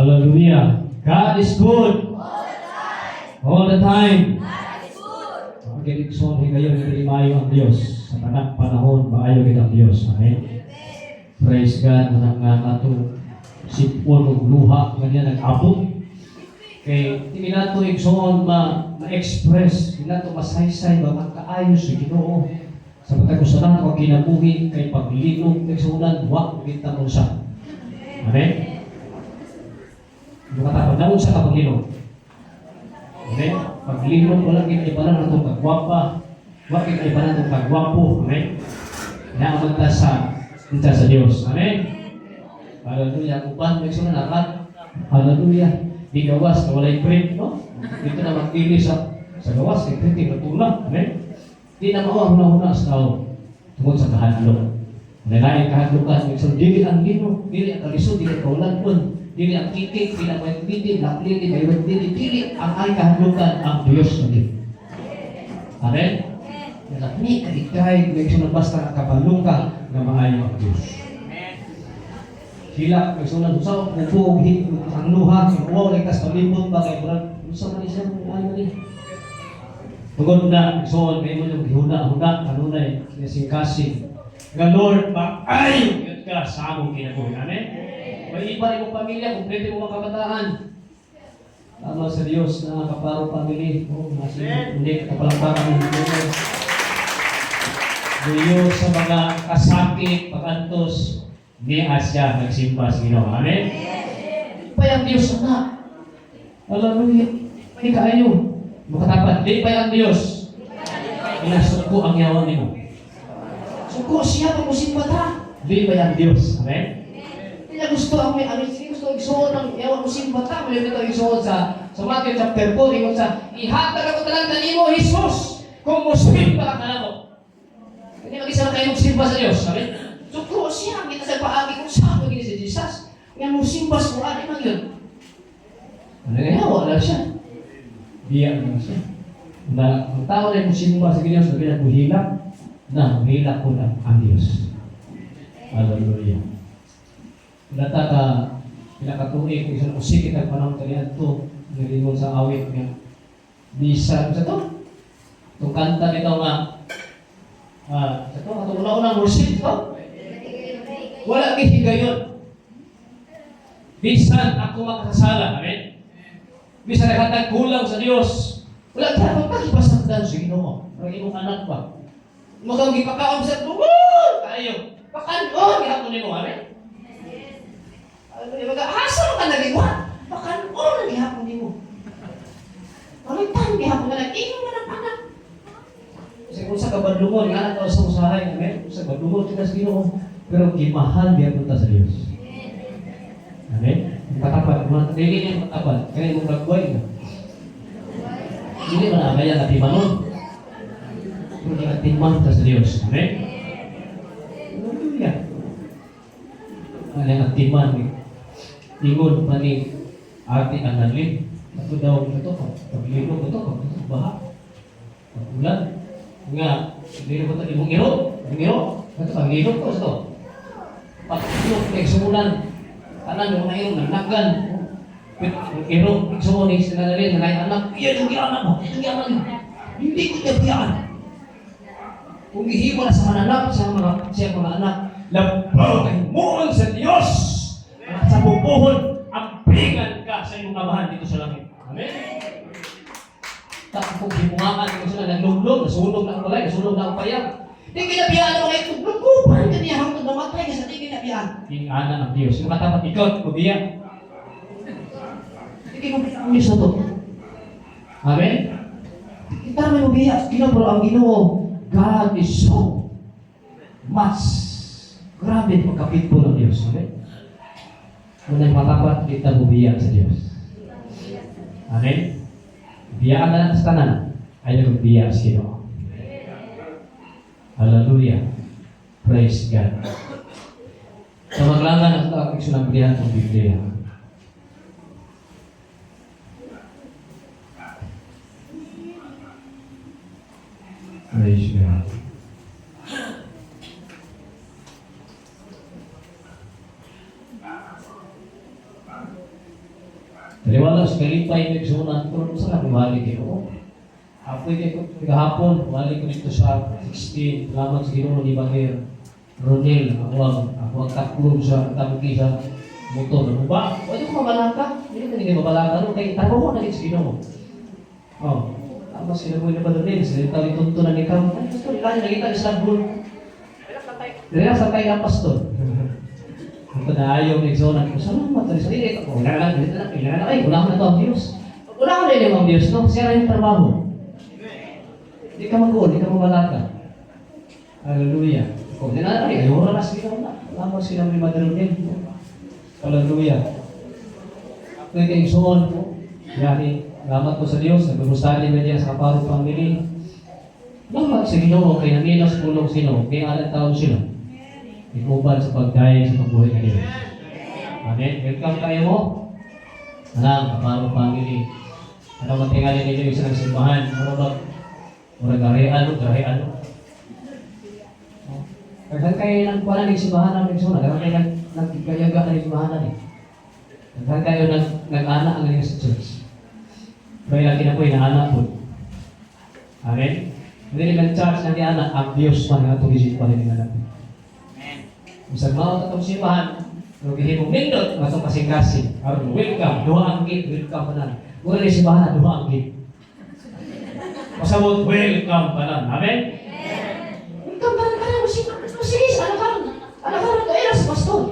Hallelujah. God is good. All the time. Ang giligson higayon dili maayo ang Dios. Sa tanang panahon maayo gid ang Dios. Amen. Praise God, manang nga ato sipon og luha ganyan nag-abot. Kay di nato, igsoon, ma ma-express, di nato masaysay ba ang kaayo sa Ginoo. Sa matag usa nato ang kinabuhi kay paglinog, igsuonan, wa kita mo sa. Amen. Makatapag na unsa ka paglinog. Amen. Paglinog, wala gid ibalan atong kagwapa. Wa gid ibalan atong kagwapo. Amen. Naaman ta sa unsa sa Dios. Amen. Hallelujah. Uban may sunan arat. Hallelujah. Di gawas na walay print, no? Dito na magpili sa gawas kay print matula. Amen. Di na mao ang huna-huna sa tao tungod sa kahadlok. Lain kahadlokan, so dili ang linog, dili ang kalisod, dili ang kaulan, dili ang kikik, dili ang white lady, black lady, may white lady, dili ang ay kahadlokan ang Diyos na Diyos. Amen? Ni kalikay, may sunod basta kabalo ka nga maayo ang Diyos. Sila, may sunod sa upo, ang luha, wow, ligtas palibot ba kay murag unsa man siya, maayo man ni. Tungod na, igsoon, may mo yung gihuna-huna, kanunay, kasing-kasing. Nga Lord, maayo yun ka sa among kinabuhi. Amen? May iba rin mong pamilya, kumpleto mo mga kabataan. Tama sa Diyos na kaparo family. Oh, nasi, hindi kapalangpakan ng Diyos. Diyos sa mga kasakit, pagantos, ni Asya nagsimba sa Ginoo. Amen? Pa ang Diyos, anak. Hallelujah. Hindi kaayo. Makatapat, di pa ang Diyos. Inasuko ang yawan nimo. Suko siya pag musimba ta. Di pa ang Diyos. Amen? Hindi niya gusto ang may ang hindi gusto igsuon ang yawan musimba ta. Muli ito igsuon sa Matthew chapter 4, ingon sa ihatag ako tanan kanimo, Jesus, kung musimba ka kanamo. Hindi mag-isa na kayo magsimba sa Diyos. Amen? Suko siya, kita sa paagi kung saan mo si Jesus. Nga musimba sa Quran, man yun. Ano nga, wala siya. Biya na siya. Na ang tao na musimba sa Diyos, sabi na muhilak, na muhilak ko na ang Diyos. Hallelujah. Data ka pinakatuig kung isang usikit ang panahon kaniadto nagingon sa awit nga bisan sa to itong kanta nito nga sa to atong una-unang worship to, wala gihigayon bisan ako makasala. Amen. Bisan naghatag kulang sa Dios, wala dapat pagipasagdan sa Ginoo. Parang imong anak ba mo kang gipakaon sa tungod kayo, pakanon gihapon nimo. Amen. Ano yung mga asa man ka naliwat? Pakanon gihapon nimo. Palitan gihapon na lang ingon man ang anak. Kasi kung sa kabadlungon, nga anak sa usahay, amen? Kung sa kabadlungon, kita sa Ginoo. Pero gimahal gihapon ta sa Dios. Amen? Katapat, mga dili niya matapat, kaya imong gagway na. Dili man ang kaya natimanon. Pero ginatiman ta sa Dios. Amen? Hallelujah. Ano ang atiman ni ingon pa ni Ate Annalyn. Ito daw, ito, paglilog ito, pag baha, pag ulan, nga, hindi na ba ito, imong iro, imong iro, ito, paglilog ko, ito. Paglilog, nagsumulan, tanan yung mga iro, nagnagan, yung iro, igsuon ni sila na rin, na anak, iyan yung gianan mo, iyan yung gianan mo. Hindi ko niya biyaan. Kung gihimo na sa mananap sa mga siya mga anak, labaw kahimuon sa Dios. At sa bubuhon, ampingan ka sa imong amahan dito sa langit. Amen? Tapos kung himuhaan mo sila, nagluglog, nasunog na ang balay, nasunog na ang payag. Di kinabiyaan ang mga ituglog ko, parang kaniya hangtod namatay kasi di kinabiyaan. Ingana ang Diyos. Yung katapat ikaw, kubiya. Di kayo ang Diyos na to. Amen? Kita may mabiya. Ginoo, pero ang Ginoo, God is so much. Grabe pagka-faithful ng Diyos. Amen? Unang matapat, kita bubiya sa Diyos. Amen? Biyaan na lang sa tanan, ay nagbiya sa Ginoo. Hallelujah. Praise God. Sa maglangan ang isunamblihan ng Biblia. Praise God. Taliwala sa kalipay ng sunan ko, sa kaniwali Ginoo. Apoy kay ko kahapon, wali ko dito sa 16, salamat sa Ginoo ni Bahir. Ronel, ako ang taklog sa tangki sa motor. Ano ba? Pwede ko mabalaka. Hindi ka hindi mabalaka. Ano kay tanong ko na sa Ginoo. Oh, tama sila mo na ba Ronel? Sila yung tunto na ni Kam. Ay, pastor, ilan nakita sa bull. Relax sa tayo ang pastor. Ito na ayaw ng zona. Salamat. Sa sarili. Wala lang, wala lang, wala lang. Ay, wala ko na to ang Diyos. Wala ko na yung ang Diyos, no? Siya rin yung trabaho. Hindi ka mag-uol, hindi ka mamalaka. Hallelujah. Kung hindi na, ay, ayaw na sila na. Wala mo sila may madalunil. Hallelujah. Ako'y kay Isuon po. Yani, salamat po sa Diyos. Nagpagustali na niya sa Kaparo family. Salamat sa Ginoo kay naminos pulong sino, kay alang taon sila. Ikuban sa pagdayeg sa pagbuhi ng Diyos. Amen. Welcome kayo mo. Alam, Kaparo family. Ano matingali ninyo isa ng simbahan? Ano ba? Murag garean, garean. Daghan kayo nang kuha ng simbahan ang nagsuna, daghan kayo nang naggayaga ng simbahan ni. Daghan kayo nag nag-ana ang inyong sa church. May lagi na po inaana po. Amen. Hindi nila church na niana, ang Diyos man nga itong isip pa rin nga natin. Bisag mao atong simbahan, pero gihimong nindot nga atong kasing-kasing. Aron welcome, duha ang gate, welcome pa na. Mura ni simbahan na duha ang gate. Pasabot, welcome pa na. Amen? Welcome pa na kayo, sige, sige, alagaran. Alagaran ka, eh, sa pastor.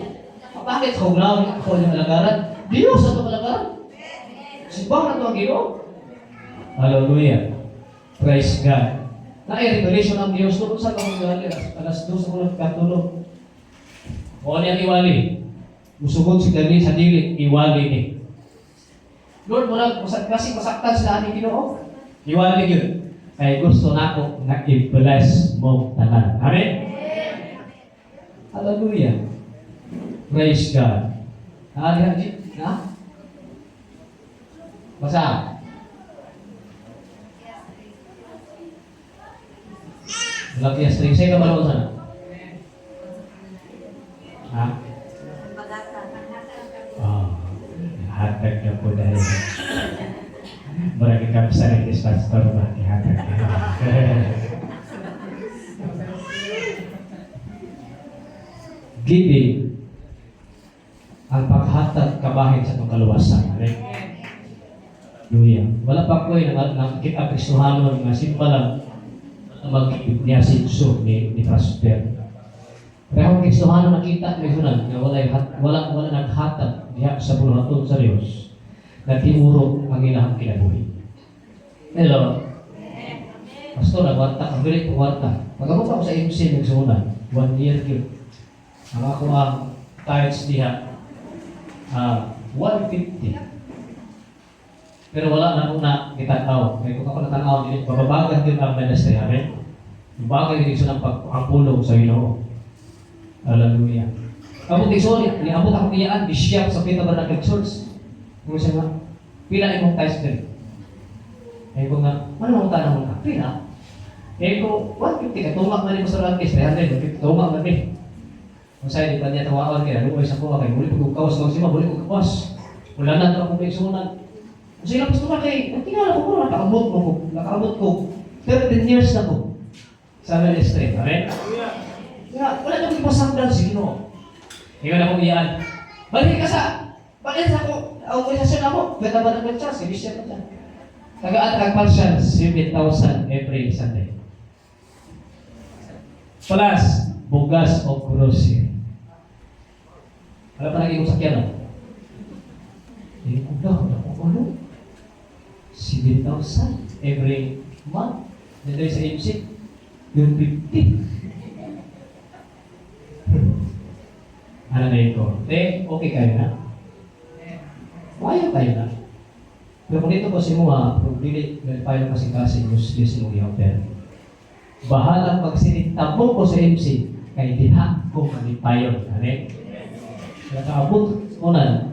Bakit? Kung lang ako yung alagaran. Diyos atong alagaran. Simbahan ato ang Ginoo. Hallelujah. Praise God. Na revelation ang Diyos doon sa akong iwali, 2:00 ako nagkatulog. Mo ni ang iwali. Musugod si dali sa dili, iwali ni. Lord, mura kasi masaktan sila ani Ginoo. Iwali gyud. Kay gusto nako nga i-bless mo tanan. Amen. Hallelujah. Praise God. Na, na? Basa. Wala string. Sa'yo ka ba sana? Ha? Oh, hatag na po dahil. Marami kami sa nagis pastor ba? Ihatag na. Giving ang paghatag kabahin sa itong kaluwasan. Amen? Hallelujah. Wala pa ko eh, nakikita Kristohanon nga simba lang mag niya sinso ni Prosper. Pero kung Kristohanon nakita ni Hunan nga wala wala wala naghatag diha sa buluhaton sa Dios, nagtiurog ang ilahang kinabuhi. Hello. Pastor, nagwarta, ang bilit ko kwarta. Pag-abot ako sa MC nagsunan, one year yun. Ang ako ang tithes diha, 150. Pero wala na una gitanaw. Kaya kung ako natanaw, dili bababagan din ang ministry. Amen? Bagay din siya ng ang pulong sa Ginoo. Hallelujah. Abot igsoon, niabot akong iyaan, bishop sa Peter Tabernacle Church. Kung siya nga, pila imong tithes diri? Eh ko nga, ano mo tanong nga? Pila? Eh ko, 150 ka, tunga man ni Pastor Angkis, 300, 150, tunga man ni. Kung sa'yo, di pa niya tawaan, kaya luoy sa kuha, kay muli ko kawas, kung sima, muli ko kawas. Wala na ito akong maigsunan. Kung sila, Pastor, kay, tingala ko ko, nakaabot mo ko, nakaabot ko, 13 years na ko sa ministry. Amen? Nga, wala na akong ipasangdal sa Ginoo. Ingon akong iyaan. Balik sa ako, ang organisasyon ako, beta ba ng church, hindi siya pa dyan. Tagaan nagpal siya, 7,000 every Sunday. Plus, bugas o grocery. Wala pa naging sakyan, no? Eh, kung daw, ako ano? 7,000 every month. Dito sa MC, yung 50. Ano na yun ko? Eh, okay kayo na? Maayo kayo na. Pero kung dito ko si Mua, kung dili, payo kasing-kasing, useless mo i-offer. Bahalang magsinintabo ko sa MC, kay diha ko malipayon. Amen? Nakaabot ko na,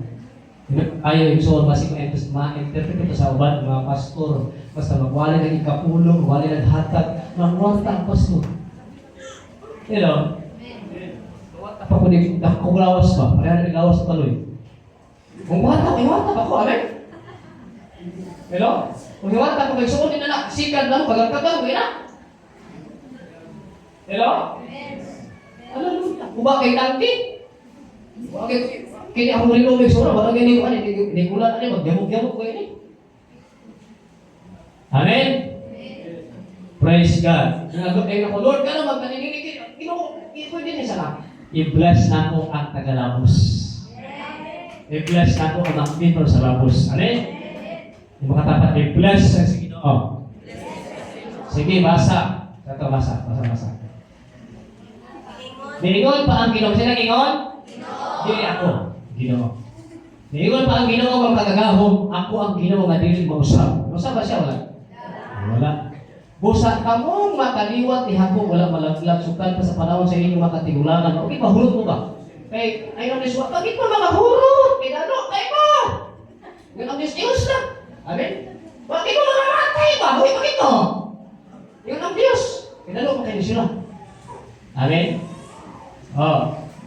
ayaw yung soul, basi ko ma-interpret ito sa uban, mga pastor, basta magwali ng ikapulong, wali ng hatag, mangwarta ang pastor. You know? Pa ko ni kung lawas ba, pareha na lawas sa taloy. Kung warta ko, iwarta pa ko, amen? Hello? Kung hiwata ko kay suod din na, sikat lang, pagkakagang, na. Hello? Hallelujah. Uba kay tangki. Uba kay kini akong rilo may sura, wala gani ko ani, ni ulan ani magyamok-yamok ko ini. Amen. Praise God. Nagagot ay ako, Lord, kano magkanininig, Ginoo, pwede ni sa I-bless nako ang tagalabos. I-bless nako ang mga sa labos. Amen? Yung makatapat, i-bless sa Ginoo. Sige, basa. Ito, basa. Basa, basa. Niingon pa ang Ginoo. Sino ingon? Dili ako. Ginoo. Niingon pa ang Ginoo nga kagagahom, ako ang Ginoo nga dili mausab. Mausab ba siya wala? Wala. Busa kamong makaliwat ni Jacob, wala malaglag sukad pa sa panahon sa inyong mga katigulangan. Okay, mahurot mo ba? Kay ayon ni Suwa, bakit mo mga hurot? Kay ano? Kay mo! Ngayon ang Diyos, Diyos na. Amen? Bakit mo mga matay ba? Huy, bakit mo? Ngayon ang Diyos. Kinalo mo kayo sila. Amen? Oh.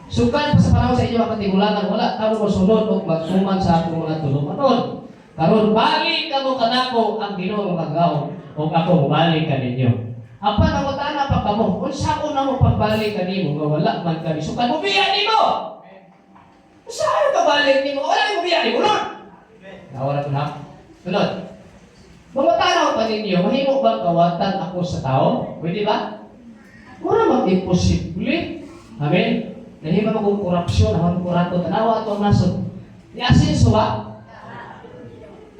Sukad pa sa panahon sa inyong mga katigulangan, wala kamo mosunod o magtuman sa akong mga tulumanon. Karon balik kamo kanako ang Ginoo nga kagahom ug ako mobalik kaninyo. Apan mangutana pa kamo, unsa ko namo pagbalik kanimo nga wala man kami sukad mobiya nimo? Unsa ayo kabalik nimo? Wala mo biya nimo, Lord. Nawala ko na. Sunod. Mangutana pa ninyo, mahimo bang kawatan ako sa tao? Pwede ba? Mura mag imposible. Amen. Nahima mo kung korupsyon, ahon kurato, tanawa ato ang nasod. Ni-asenso ba?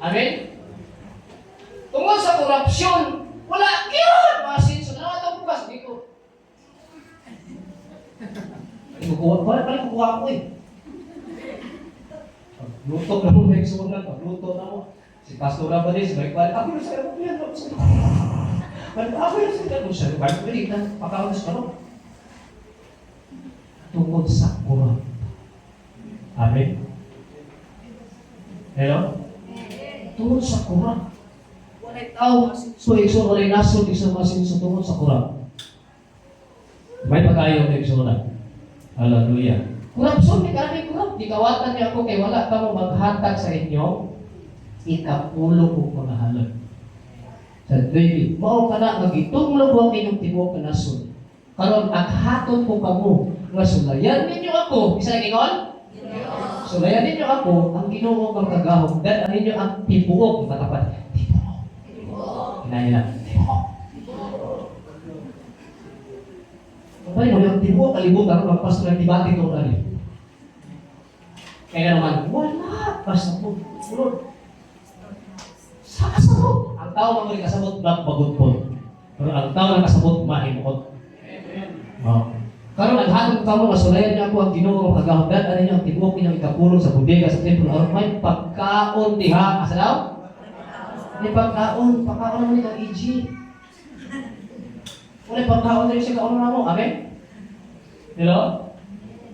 Amen? Tungod sa korupsyon, wala gyud maasenso. Tanawa ato ang bukas dito. Ay, kukuha, wala pala kukuha ko eh. Pagluto na mo, may sunan, pagluto na mo. Si Pastor ba din, si balik-balik, ako yung sa ako yan, ako yung sa ako sa balik balik na, pakaon sa ano. Tungod sa kurap. Amen. Hello? Tungod sa kurap. Walay tao, so igsoon, walay nasod, igsoon masinso tungod sa kurap. May pag-ayo na igsoon. Hallelujah. Korupsyon, di karami kurap. Di kawatan niyo ako kay wala ka mo maghatag sa inyo ikapulo ug mga halad. Sa David, mao ka na magitunglo ko ang inyong tibuok ka nasod. Karon aghaton ko kamo nga sulayan ninyo ako. Isa ingon? Sulayan ninyo ako ang Ginoo nga kagahom. Dan ninyo ang tibuok matapat. Tibuok. Kinaya lang. Tibuok. Ang mo yung tibuok kalibutan ang pastor ng debate ito na. Kaya naman, wala pasabot. Lord, sa kasabot. Ang tao man kasabot, bagot po. Pero ang tao na kasabot, mahimuot. Oh. Karon naghatod kamo nga sulayan niyo ako ang Ginoo nga kagahom, ano ninyo ang tibuok ninyong ikapulong sa bodega sa templo aron may pagkaon diha. Asa daw? May pagkaon, pagkaon mo ni kang EG. Wala pagkaon diri sa kaon na mo. Amen. Hello?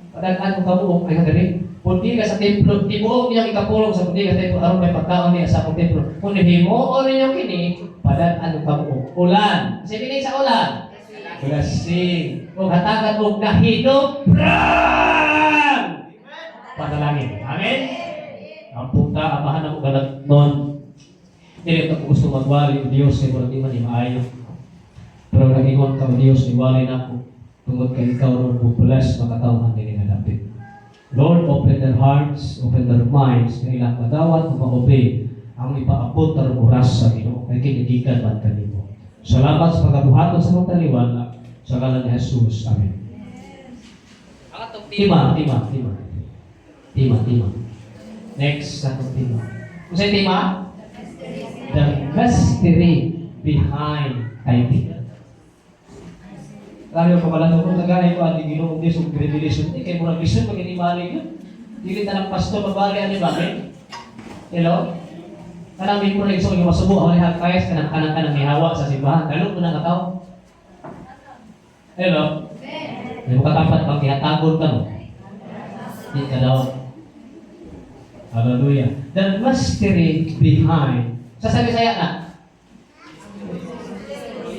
Padagan ko kamo ay diri. Bodega sa templo, tibuok ninyong ikapulong sa bodega sa templo aron may pagkaon diha sa akong templo. Kung himuon ninyo kini, padan-an kamo og ulan. Kasi sa ulan. Blessing. O hatagan og nahinubran. Panalangin. Amen. Ang puta, amahan ako ganagnon. Dili ko gusto magwali o Dios kay murag di man ni maayo. Pero nagingon ka o Dios, iwali na ako tungod kay ikaw ron mo bless makatawhan dini nga dapit. Lord, open their hearts, open their minds, nga ilang madawat o ma-obey ang ipaabot karong oras sa Ginoo kay kinigikan man kanimo. Salamat sa pagabuhaton sa mong taliwala sa ngalan ni Jesus. Amen. Ang atong Tema, tema, tema. Tema, tema. Next sa atong tema. Unsay tema? The mystery behind tithing. Lalo pa pala nung tagay ko ang Ginoo Diyos ug revelation di kay murag vision pag bali yun. Dili ta ng pastor mabali ani ba? Amen? Hello? Kanang may murag igsoon nga masubo ang lihat kayas kanang kanang kanang mihawa sa simbahan. Dalo mo na nga tao. Hello? Di mo katapat bang gihatagon ka no? Di ka daw. Hallelujah. The mystery behind. Sa sabi saya na.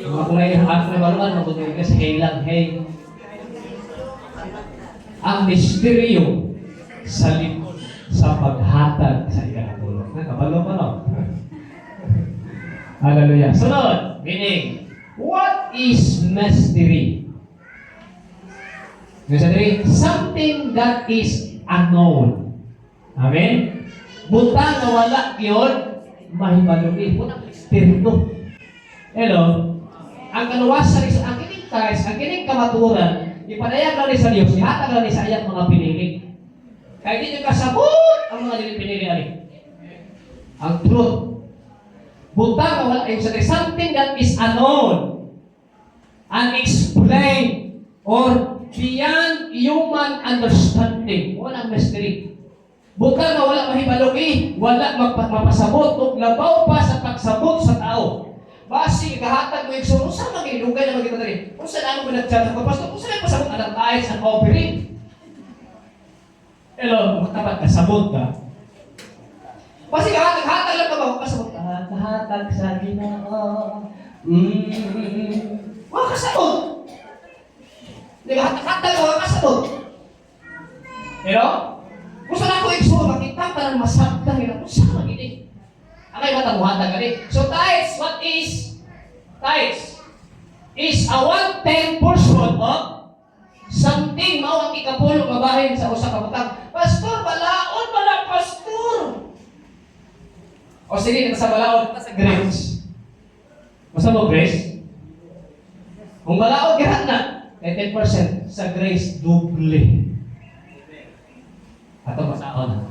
Mga kung may ako na baluan, mabuti ka sa hey lang, hey. Ang misteryo sa likod sa paghatag sa ikanapulo. Nakabalo pa no? Hallelujah. Sunod, meaning, what is mystery? Mystery, something that is unknown. Amen? Butang nga wala gyud mahibaloi. Unang misteryo. Hello? Ang kaluwasan is ang kining tithes, ang kining kamatuoran, ipadayag lang ni sa Dios, ihatag lang ni sa iyang mga pinili. Kaya di nyo kasabot ang mga dili pinili ani. Ang truth. Butang nga wala ay something that is unknown, unexplained, or beyond human understanding. Walang mystery. Butang nga wala mahibalogi, wala mapasabot, ug labaw pa sa pagsabot sa tao. Basi kahatag mo igsoon, unsa man gilugay na magita diri? Unsa na mo nagchat ko, pastor? Unsa may pasabot anang tithes and offering? Hello, matapat kasabot ka. Basi kahatag-hatag lang ka ba? Kasabot ka, kahatag sa Ginoo. Wala kasabot. Naghatag-hatag wala kasabot. Pero, kung saan ako igsoon, makita ka ng masabtang ina, kung saan man gini. Ang ay matamuhatag gani. So tithes, what is tithes? Is a one-tenth portion of something, mao ang ikapulo nga bahin sa usa ka butang. Pastor, balaod bala, pastor. O sige, sa balaod sa grace. Basta mo grace? Kung balaod gihat na, kay 10% sa grace doble. Ato masaon.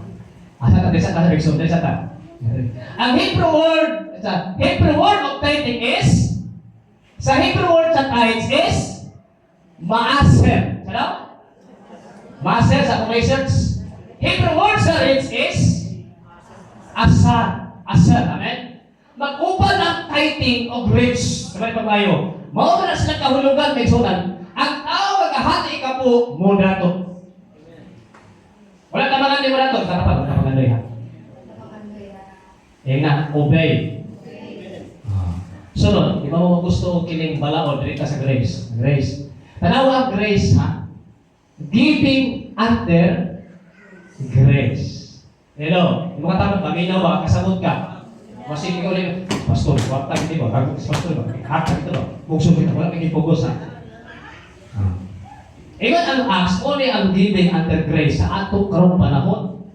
Asa ta desa ta sa desa ta. Ang Hebrew word sa Hebrew word of tithing is, sa Hebrew word sa tithes is maaser. Ano? Maaser sa akong research. Hebrew word sa rich is asar. Asar. Amen? Mag-uban ang tithing og rich. Sabay pagmayo. Mao na sila kahulugan, may sunan. Ang tao nga gahati ikapu mo dato. Wala ka mga mo dato. Katapat, wala ka ha. Eh nga, obey. Ah. Sunod, di ba mo gusto og kining balaod diri ka sa grace? Grace. Tanawa ang grace ha. Giving under grace. Hello, di mo katapot paminaw ba kasabot ka. Masig ikaw ulit, pastor, kwarta di ba? Kagod si pastor ba? Hatag ito ba? Bukso kita, wala may gipugos ha. Ah. Ingon ang Acts, only ang giving under grace sa atong karong panahon.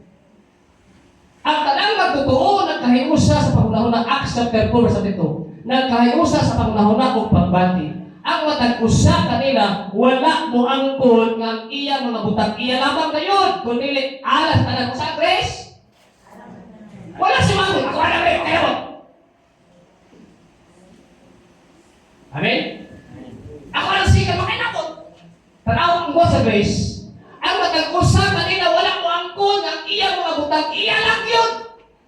Ang tanang magtotoo nagkahiusa sa pangunahon ng Acts chapter 4 verse 32. Nagkahiusa sa pangunahon og pagbati. Ang matag usa kanila wala mo angkon nga ang iya mga butang iya lamang gayon kun dili alas tanan sa grace. Wala si Mangoy. Ako alam eh, kaya mo. Amen? Ako lang sikat, makinakot. Tanaw ko sa grace. Ang matag usa kanila wala mo angkon ang iya mga butang iya lang yun.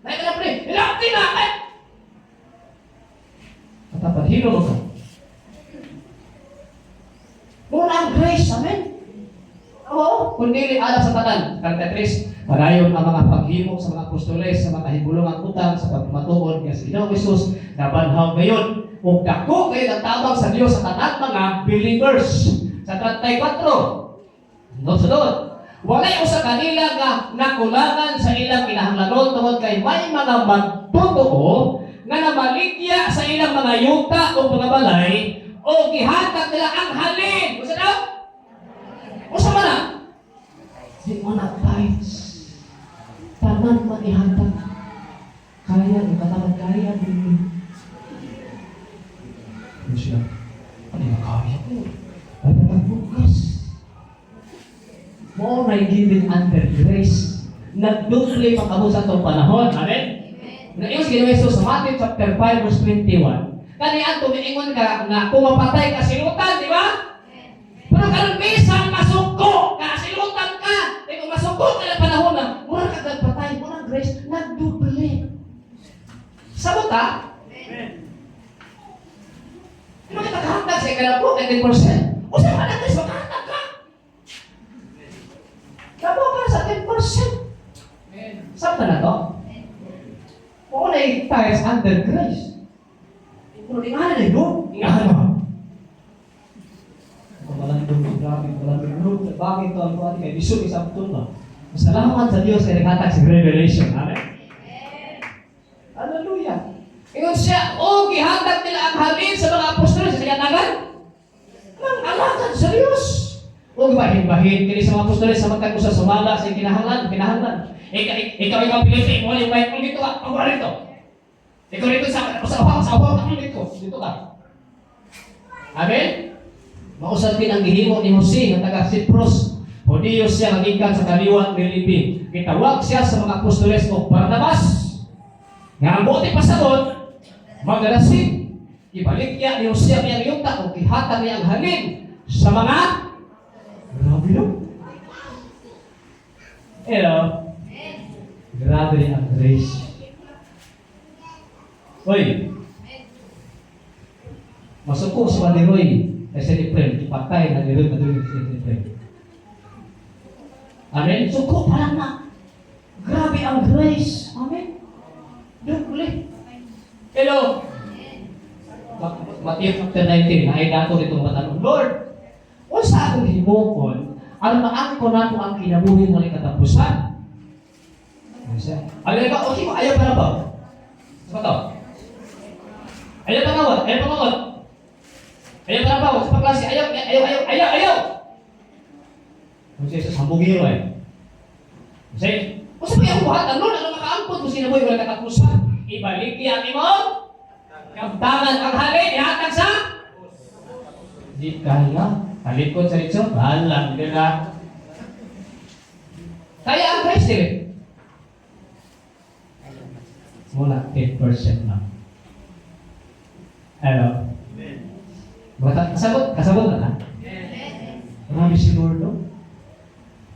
May ka na pre, ilang tinakay. Katapat, hilo mo ka. Muna ang grace, amen? Oo, kung dili alas sa tanan. 33, padayon ang mga paghimo sa mga apostoles, sa mga hibulong butang, sa pagmatuod nga sa Ginoong Hesus, nabanhaw gayon. Ug dako kayo ang tabang sa Dios sa tanan mga believers. Sa 34, no sunod. Walay usa kanila nga nakulangan sa ilang kinahanglanon tungod kay may mga magtotoo nga namaligya sa ilang mga yuta o mga balay o gihatag nila ang halin. Usa daw? Usa man na? Di mo na tithes. Tanan man ihatag. Kaya, ikatamad kaya, dili. Ano siya? Ano yung kaya ko? Ay, patagbukas. Mo na giving under grace. Nagduble pa kamo sa atong panahon. Amen? Na ingon si Ginoo Jesus sa Matthew chapter 5 verse 21. Kani ato miingon ka nga kung mapatay ka silutan, di ba? Pero karon bisan masuko ka, silutan ka. Kay kung masuko ka na panahon na, mura ka nagpatay, mura grace, nagduble. Sabot ha? Di ba kita kahatag sa ikalapo, kay 10%? Usa ka na grace, makahatag ka. Labaw ka sa 10%. Sabta na to? Oo na tithes under grace. Pero di nga na yun. Nga na. Malandong, grabe, malandong. Bakit to ang kuwan kay bisog isang ba? Salamat sa Diyos kay naghatag sa revelation. Amen. Hallelujah. Ingon siya, o gihatag nila ang halin sa mga apostoles sa katagan. Mang alagad sa Diyos. O bahin-bahin kini sa mga apostoles sa matag usa sumala sa kinahanglan, kinahanglan. Ikaw, ikaw, ikaw, Pilipi, mo yung Bible dito ka, pag dito. Ikaw dito sa uwa, ka dito, dito ka. Amen? Mausad din ang gihimo ni Jose nga taga Cyprus. Hudiyo siya nga gikan sa kaliwat ni Levi. Gitawag siya sa mga apostoles og Barnabas. Nga ang buot ipasabot, magarasin. Ibalik niya ni Jose ang iyang yuta o gihatag niya ang halin sa mga. Grabe, no? Hello? Grabe rin ang grace. Oy, masuko sa ni Roy kay si Efrem, ipatay na ni Roy padung si Efrem. Amen? Suko pa lang na. Grabe ang grace. Amen? Doble. Hello? Matthew chapter 19, ay dato ditong matanong, "Lord, unsa akong himuon aron maangko nato ang kinabuhi mo katapusan?" Ano siya? Ayaw ba? Okay mo, ayaw pa na ba? Sa to? Ayaw pa nga, ayaw pa nga. Ayaw pa na ba? Sa paklase, ayaw, ayaw, ayaw, ayaw, ayaw! Kung siya sa sambugiro eh. Kasi, kung sa kaya buhat, ano na makaangkot kung sinabuhi wala katapusan? Ibalik niya ang imong kabtangan ang halin, ihatag sa di kaya. Talikod sa litso, balang nila. Kaya ang Christ eh. Muna, 10% lang. Hello? Bata, kasabot, kasabot na ka? Marami si Lord, no?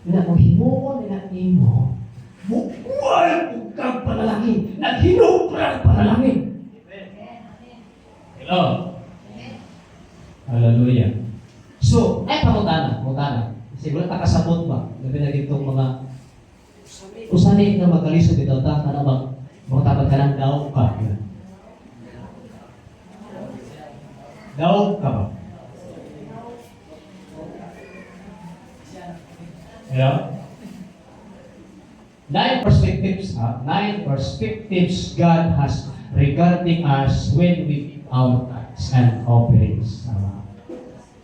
Ina kung himuon nila nimo, mukual og kang panalangin, naghinupra ang panalangin. Hello? Hallelujah. So, ay pangutana, pangutana. Siguro ta kasabot ba? Labi na ditong mga usani na magkalisod bitaw ta kana bang mga ka ng daw ka. Daw ka ba? Hello? Nine perspectives, ha? Nine perspectives God has regarding us when we give our tithes and offerings. Tama.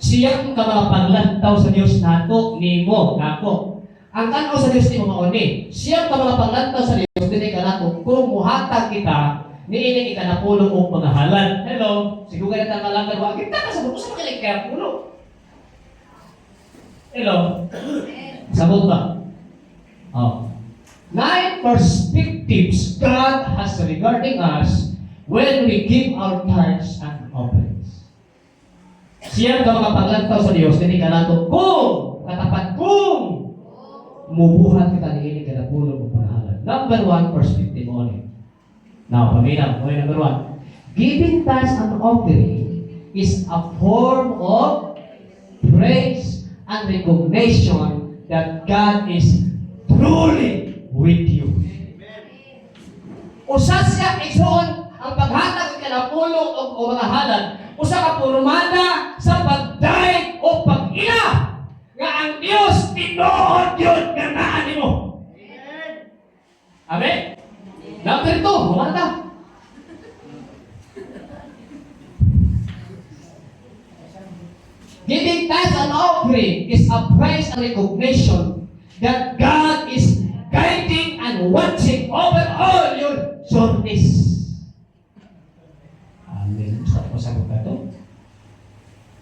Siyam ka mga paglantaw sa Dios nato nimo nako. Ang tan-aw sa Dios nimo mao ni. Siyam ka mga paglantaw sa Dios dinhi kanato kung muhatag kita niining ikanapulo og mga halad. Hello, siguro ka na malanggan wa kita kasabot usa man kay kanapulo. Hello. Sabot ba? Oh. Nine perspectives God has regarding us when we give our tithes and offerings. Siyam ka mga paglantaw sa Dios dinhi kanato kung katapat kung mubuhat kita niini kanapulo og pangalan. Number one perspective only. Now, paminaw, okay, number one. Giving tithes and offering is a form of praise and recognition that God is truly with you. Usa siya igsoon ang paghatag og kanapulo og mga halad, usa ka pormada sa pagdayeg o pag-ila nga ang Dios tinuod yun nga naa nimo. Amen? Number two, humata. Giving tithes and offering is a praise and recognition that God is guiding and watching over all your journeys. Amen. Sa sagot ka to?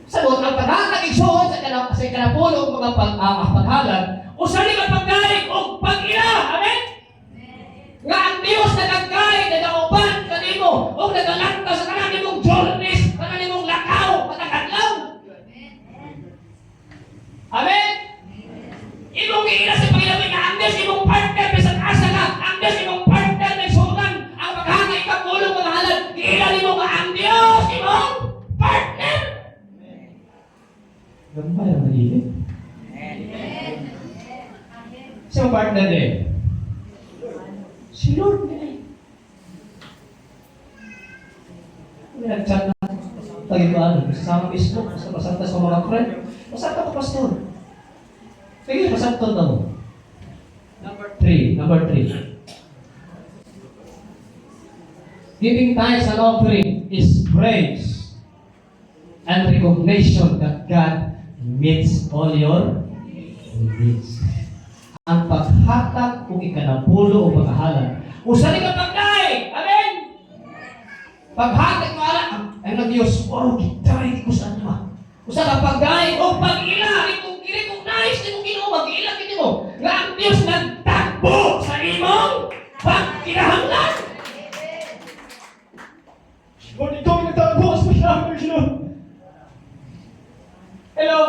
Sagot, ang paghatag, igsoon, sa ikanapulo og mga paghalad, usa ni ka pagdayeg og pag-ila. Amen? Nga ang Dios nagagay, nagauban kanimo, og nagalantaw sa tanan nimong journeys, tanan nimong lakaw, matag adlaw. Amen? Imong giila sa Panginoon nga ang Dios imong partner bisan asa ka, ang Dios imong partner ng sunan, ang paghatag ikapulong mga halad, giila nimo nga ang Dios imong partner. Ganun ba yung nagiging? Sino partner din? Si Lord niya eh. May nag-chat na tagi ko ano, sa Facebook, sa pasanta sa mga friend. Pasanta ko, pastor. Sige, pasanta na mo. Number three, number three. Giving tithes and offering is praise and recognition that God meets all your needs. Ang paghatag kung ikanapulo o paghahalad, usa ni ka pagday! Amen! Paghatag mo ala, ang ang Diyos, "Oh, gitay ko sa ano." Usa ka pagday o pag-ila, kung i-recognize nimo Ginoo, mag-ila gid mo nga ang Diyos nagtagbo sa imong pagkinahanglan. Lord, ikaw ang nagtagbo sa pagkinahanglan, Ginoo. Hello?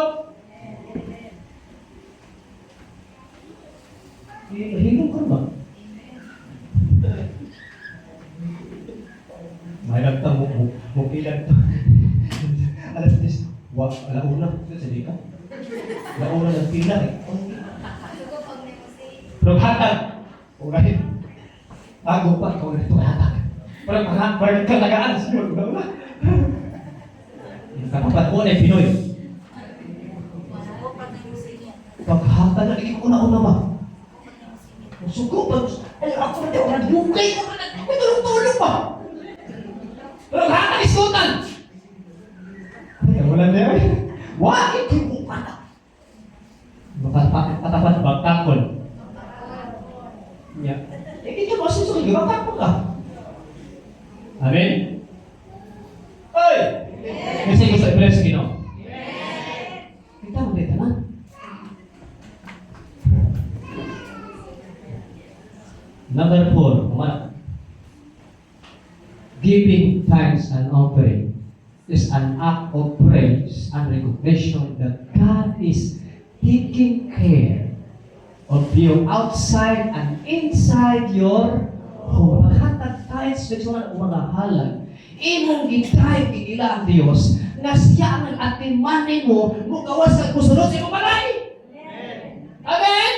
Hilong ka ba? May nagta mo mo mo ilan to. Alas 10, wa alauna, sige ka. Alauna ng pila eh. Pero hatag, urahin. Bago pa, ikaw na ito hatag. Pero mga bird ka tagaan, siguro, una. Yung katapat ko na Pinoy. Paghatag na, hindi ko una-una ba? Sugo pa. Ay, ako na di ako nagdukay ko na. May tulong-tulong pa. Pero hatag iskutan. Ay, wala na yan. Why? Ito ka na. Makatapat bagtakon. Ya. Eh, di ka masusunod. Bagtakon ka. Amen? Ay! Kasi gusto i-bless Ginoo. Kita mo dito na. Number 4, kumana. Giving thanks and offering is an act of praise and recognition that God is taking care of you outside and inside your home. Paghatag tithes, sa mga halag, imong gitay giila ang Dios nga siya ang atiman nimo mugawas kag musunod sa imong balay. Amen.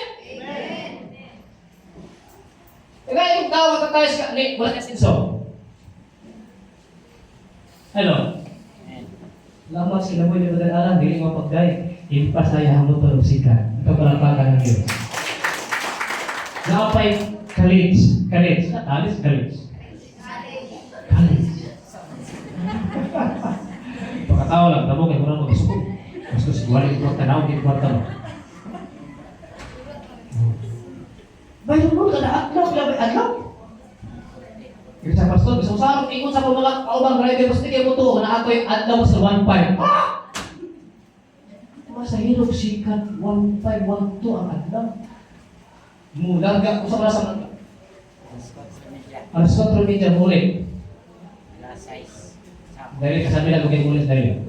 Kaya yung tawag ka tayo sa ni wala ka sinso. Hello. Lamas kinabuhi ni Brother Alan, dili mo pagday. Impasayahan mo to sikat. Ito palakpakan ng Diyos. Naapay college. College. Na college, college. College. Pagkatawa lang, tamo kay murang mag-isukog. Gusto siguro ko tanaw gid kwarta mo. Bayon mo kada adlaw, kada adlaw. Yung sa pastor, gusto sa ingon sa mga kaubang driver, basta kay mo to, na ako'y adlaw sa 1.5. Ah! Masa hirog sikat, 1.5, 1.2 ang adlaw. Mulaga, usa pa sa mga. Alas 4:30 muli. Alas 6. Dahil kasabi lang kay ulit dahil.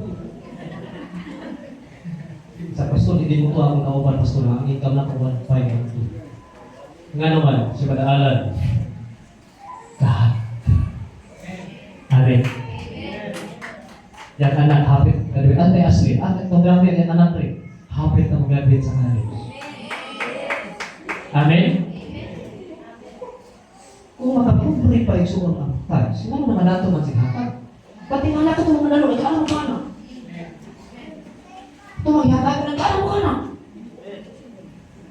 Sa pastor, hindi mo to akong kauban, pastor, ang income na ko 1.5, 1.2. Nga naman, si Padaalan, God. Amen. Yang anak hapit, ate asli, ate mag-graduate, yang anak pre, hapit na mag-graduate sa college. Amen? Kung makapobre pa isuon ang tithes, sila naman nato man si hatag. Pati nga nato itong manalo, nag-alam mo ka na. Ito maghatag ko, nag-alam mo ka na.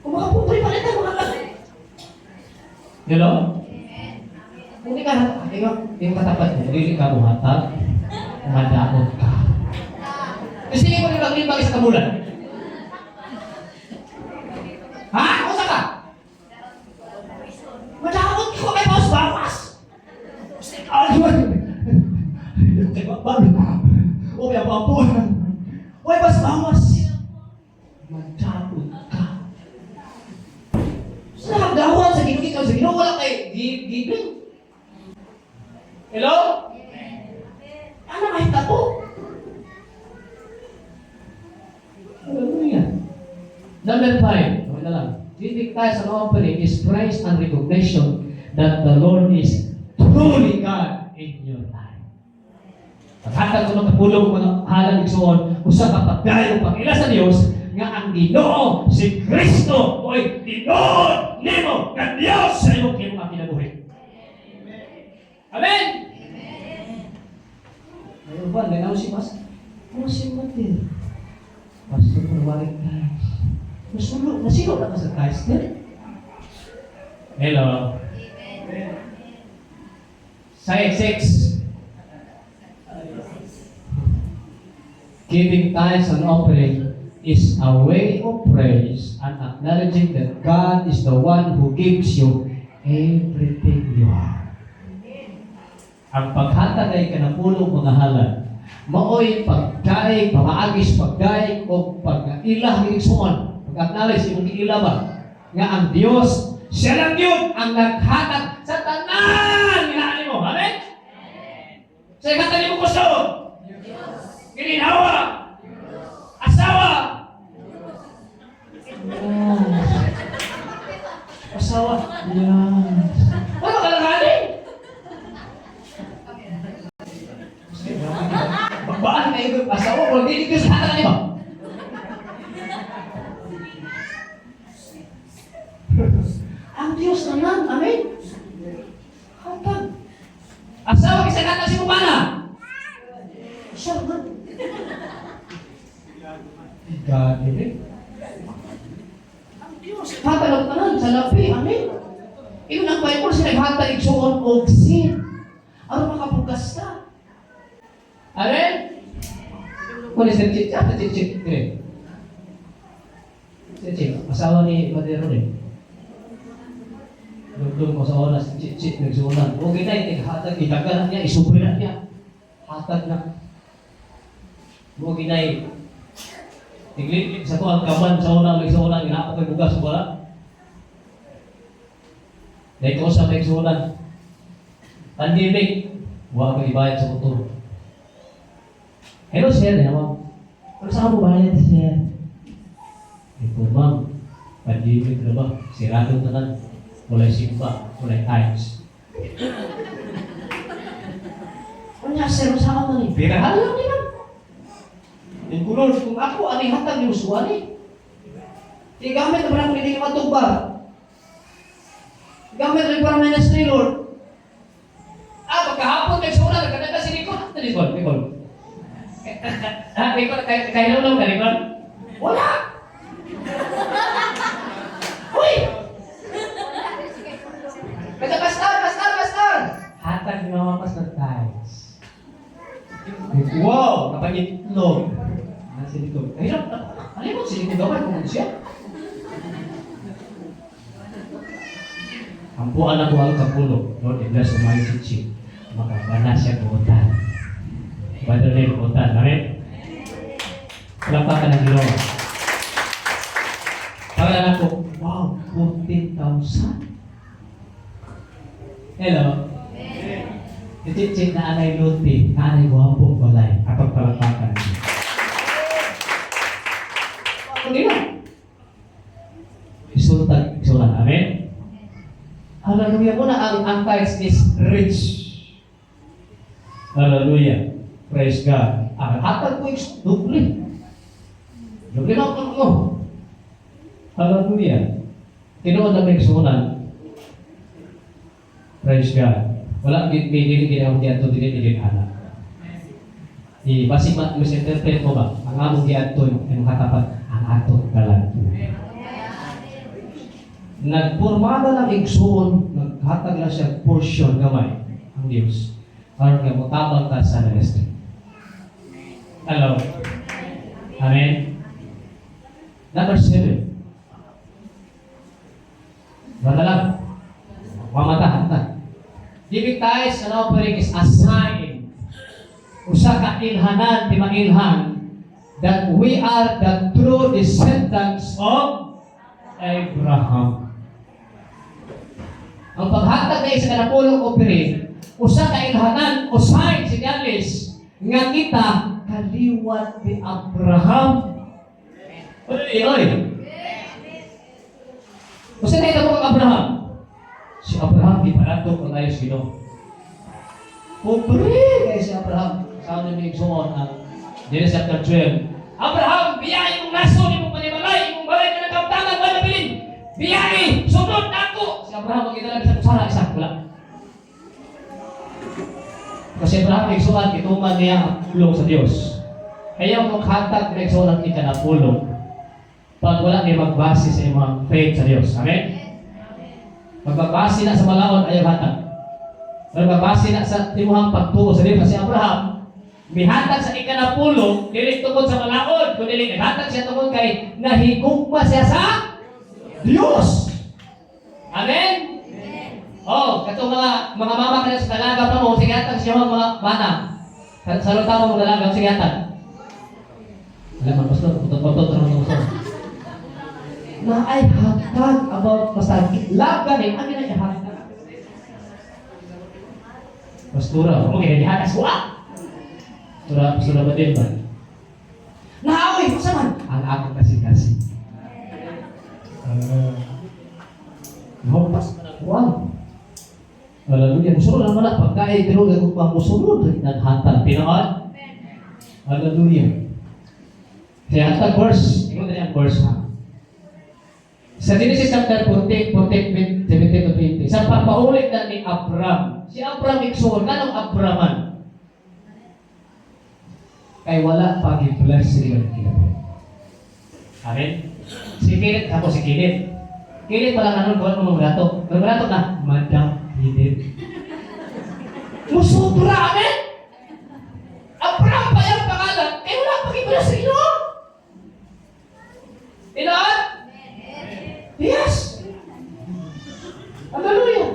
Kung makapobre pa rin tayo, mga. Hello? Kung di ka hatag, yung katapat mo, dili ka muhatag, madaot ka. Kasi hindi mo rin maglimbag sa kabulan. Ha? Usa ka? Madaot ko kay boss bawas. Ay, kay babal. O kaya papo. Oy, boss bawas. Madaot ka. Sa hagdawan sa Ginoo ikaw sa Ginoo wala kay giving. Hello? Ano mahitabo? Hallelujah. Number 5, okay na lang. Giving tithes and offering is praise and recognition that the Lord is truly God in your life. Paghatag ko ng kapulong mga halang igsuon, usa ka pagdayo pag-ila sa Dios nga ang Ginoo si Kristo oy tinuod nimo nga Dios sa imong mga kinabuhi. Amen. Ngayon ba, ganaw si Mas? Ano si Matil? Pastor, kunwari guys. Nasulo, nasilo na ka sa Christ, eh? Hello. Say, six. Giving tithes and offering is a way of praise and acknowledging that God is the one who gives you everything you have. Ang paghatag ay kanapulong mga halad. Maoy pagdaig, pamaagis pagdaig o pag-ila igsuon. Pag-acknowledge imong giila ba nga ang Dios siya lang yun ang naghatag sa tanan nga nimo. Amen? Sa hatag nimo kusog. Gininhawa. Asawa. Yes. Asawa. Yes. Wala ka lang ani. Bagbaan na yung asawa ko, hindi ko sa hatag nimo. Ang Diyos naman, amen? Hatag. Asawa kaysa hatag si Kumana. Siya naman. God, amen? Ang Diyos, hatag ang tanan sa labi, amen? Ingon ang Bible, sila hatag igsuon og sin. Aron makabugas ka. Amen? Kung si Chichi, ah, Chichi, dire. Si Chichi, asawa ni Madero ni. Dugdug ko sa oras, Chichi, nagsuunan. Okay na, hatag, itaga na niya, isubre na niya. Hatag na. Okay na, Tiglit sa to ang kaban sa una, may sa una, ginapok kay bugas, wala. Dahil ko sa may suunan. Pandemic, wala ko ibayad sa motor. Hello, sir. Eh, ma'am. Ano sa mo bayad, sir? Ito, ma'am. Pandemic na ba? Sirado tanan. Walay simba, walay times. Ano nga, sir? Saan man eh? Pirahan lang nila. Yung kulon, kung ako, ani hatag yung suwani. Di gamit na parang hindi matugba. Gamit rin para ministry, Lord. Ah, pagkahapon, may sura, nagkataga si Nicole. Ah, Nicole, Nicole. Ah, Nicole, kay lang ka, Nicole? Wala! Uy! Kaya, pastor, pastor, pastor! Hatag ni Mama Pastor tithes. Wow! Napangitlog. Ah, si Nicole. Ay, ano mo, si Nicole gamay, kung ano siya. Ampuan ako ang kapulo. Lord, i-bless mo si Chi. Makabana siya buotan. Brother name, buotan. Amen? Palakpakan ng Ginoo. Pagkalan ko, wow, 14,000. Hello? Chichi na anay luti, na anay guwapo balay. Atong palakpakan. Ako nila. Isultan, isulan. Amen? Hallelujah. Muna ang tithes is rich. Hallelujah. Praise God. Ang hatag ko is doble. Doble na ako mo. Hallelujah. Tinuod na may sunan. Praise God. Wala gid may dili gid akong giadto dili dili ana. Di basi ma misinterpret mo ba ang among giadto imong katapat ang atong kalag. Nagpormada lang igsuon, naghatag lang siya portion gamay ang Dios. Aron nga motabang ta sa ministry. Hello. Amen. Number 7. Bata lang. Mamata, ta. Giving tithes and offering is a sign. Usa ka ilhanan, di mailhan, that we are the true descendants of Abraham. Ang paghatag na sa kanapulong offering, usa ka ilhanan o sign, senyales, nga kita kaliwat ni Abraham. Oy, oy. Usa na ito kang Abraham. Si Abraham, di pa kung ayos Ginoo. Pobre kay si Abraham. Sa ni igsuon ang Genesis chapter 12. Abraham, biyahe imong nasod, imong panimalay, imong balay nga nagkamtangan, wala bilin. Biyahe, sunod nako. Si Abraham ang gidala bisan usara isa, wala. Kasi Abraham igsuon gituman niya ang pulong sa Dios. Kaya mo hatag na igsuon ang ikanapulong. Pag wala ni magbase sa imong faith sa Dios. Amen? Magbabase na sa malaon, ayaw hatag. Pero babase na sa imuhang pagtuo sa Dios. Si Abraham, mihatag sa ikanapulo, dili tungod sa malaod, kundi naghatag siya tungod kay nahigugma siya sa Dios. Amen? Oh, katong mga mama kana sa dalaga pa mo, sige, hatag siya mga bana. Sa tama mo dalaga, sige, hatag. Wala man, pastor, utot-utot naman, pastor. Na ay hatag about basta love gani, ang ina hatag. Pastora, mo kaya gihatag sa. Pastora, pastora ba din ba? Naaway, unsa man? Ang akong kasing-kasing. Humpas man ang kuwan. Hallelujah. Musulod naman na pagkain, pero gagugma musulod naghatag. Tinuod? Hallelujah. Kaya hatag verse, ingon na ang verse ha. Sa Genesis chapter 14, 14, 17 to 20, sa pagpaulit na ni Abram, si Abram igsoon, nganong Abraman? Kay wala pa gi-bless si kinabuhi. Amen? Si Kenneth, ako si Kenneth. Kenneth pala kanon kuan mo mga. Mga na, Madam Kenneth. Musubra, amen? Abram pa yung pangalan, kay wala pa gi-bless sa Ginoo. Tinuod? Yes! Hallelujah!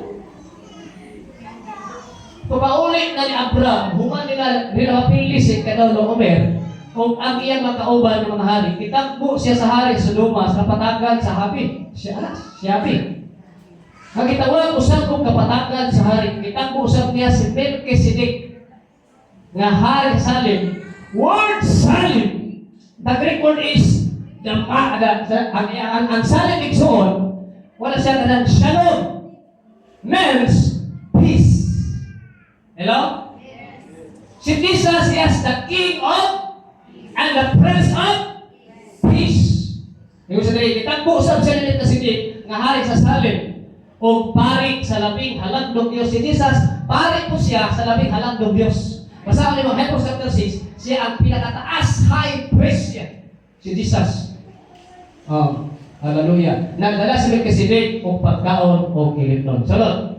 Pabaulit na ni Abraham, human nila nila mapili si Kedorlaomer, kung ang iyang makauban ng mga hari, kitakbo siya sa hari sa Sodoma, sa kapatagan sa Habi. Siya, anak, si Habi. Ang gitawag usab kong kapatagan sa hari, kitakbo usab niya si Melchizedek, nga hari sa Salem. Word Salem, the Greek word is the ang Salem igsoon, wala siya kanang shalom, means peace. Hello? Si Jesus is the King of and the Prince of Peace. Ibig sabihin, kitagbo usab siya ni Melchizedek nga hari sa Salem o pari sa labing halangdong Diyos. Si Jesus, pari po siya sa labing halangdong Diyos. Basta mo Hebrews chapter 6, siya ang pinakataas high priest siya. Si Jesus. Oh, hallelujah. Nagdala si Melchizedek og pagkaon o kilitnon. Salot.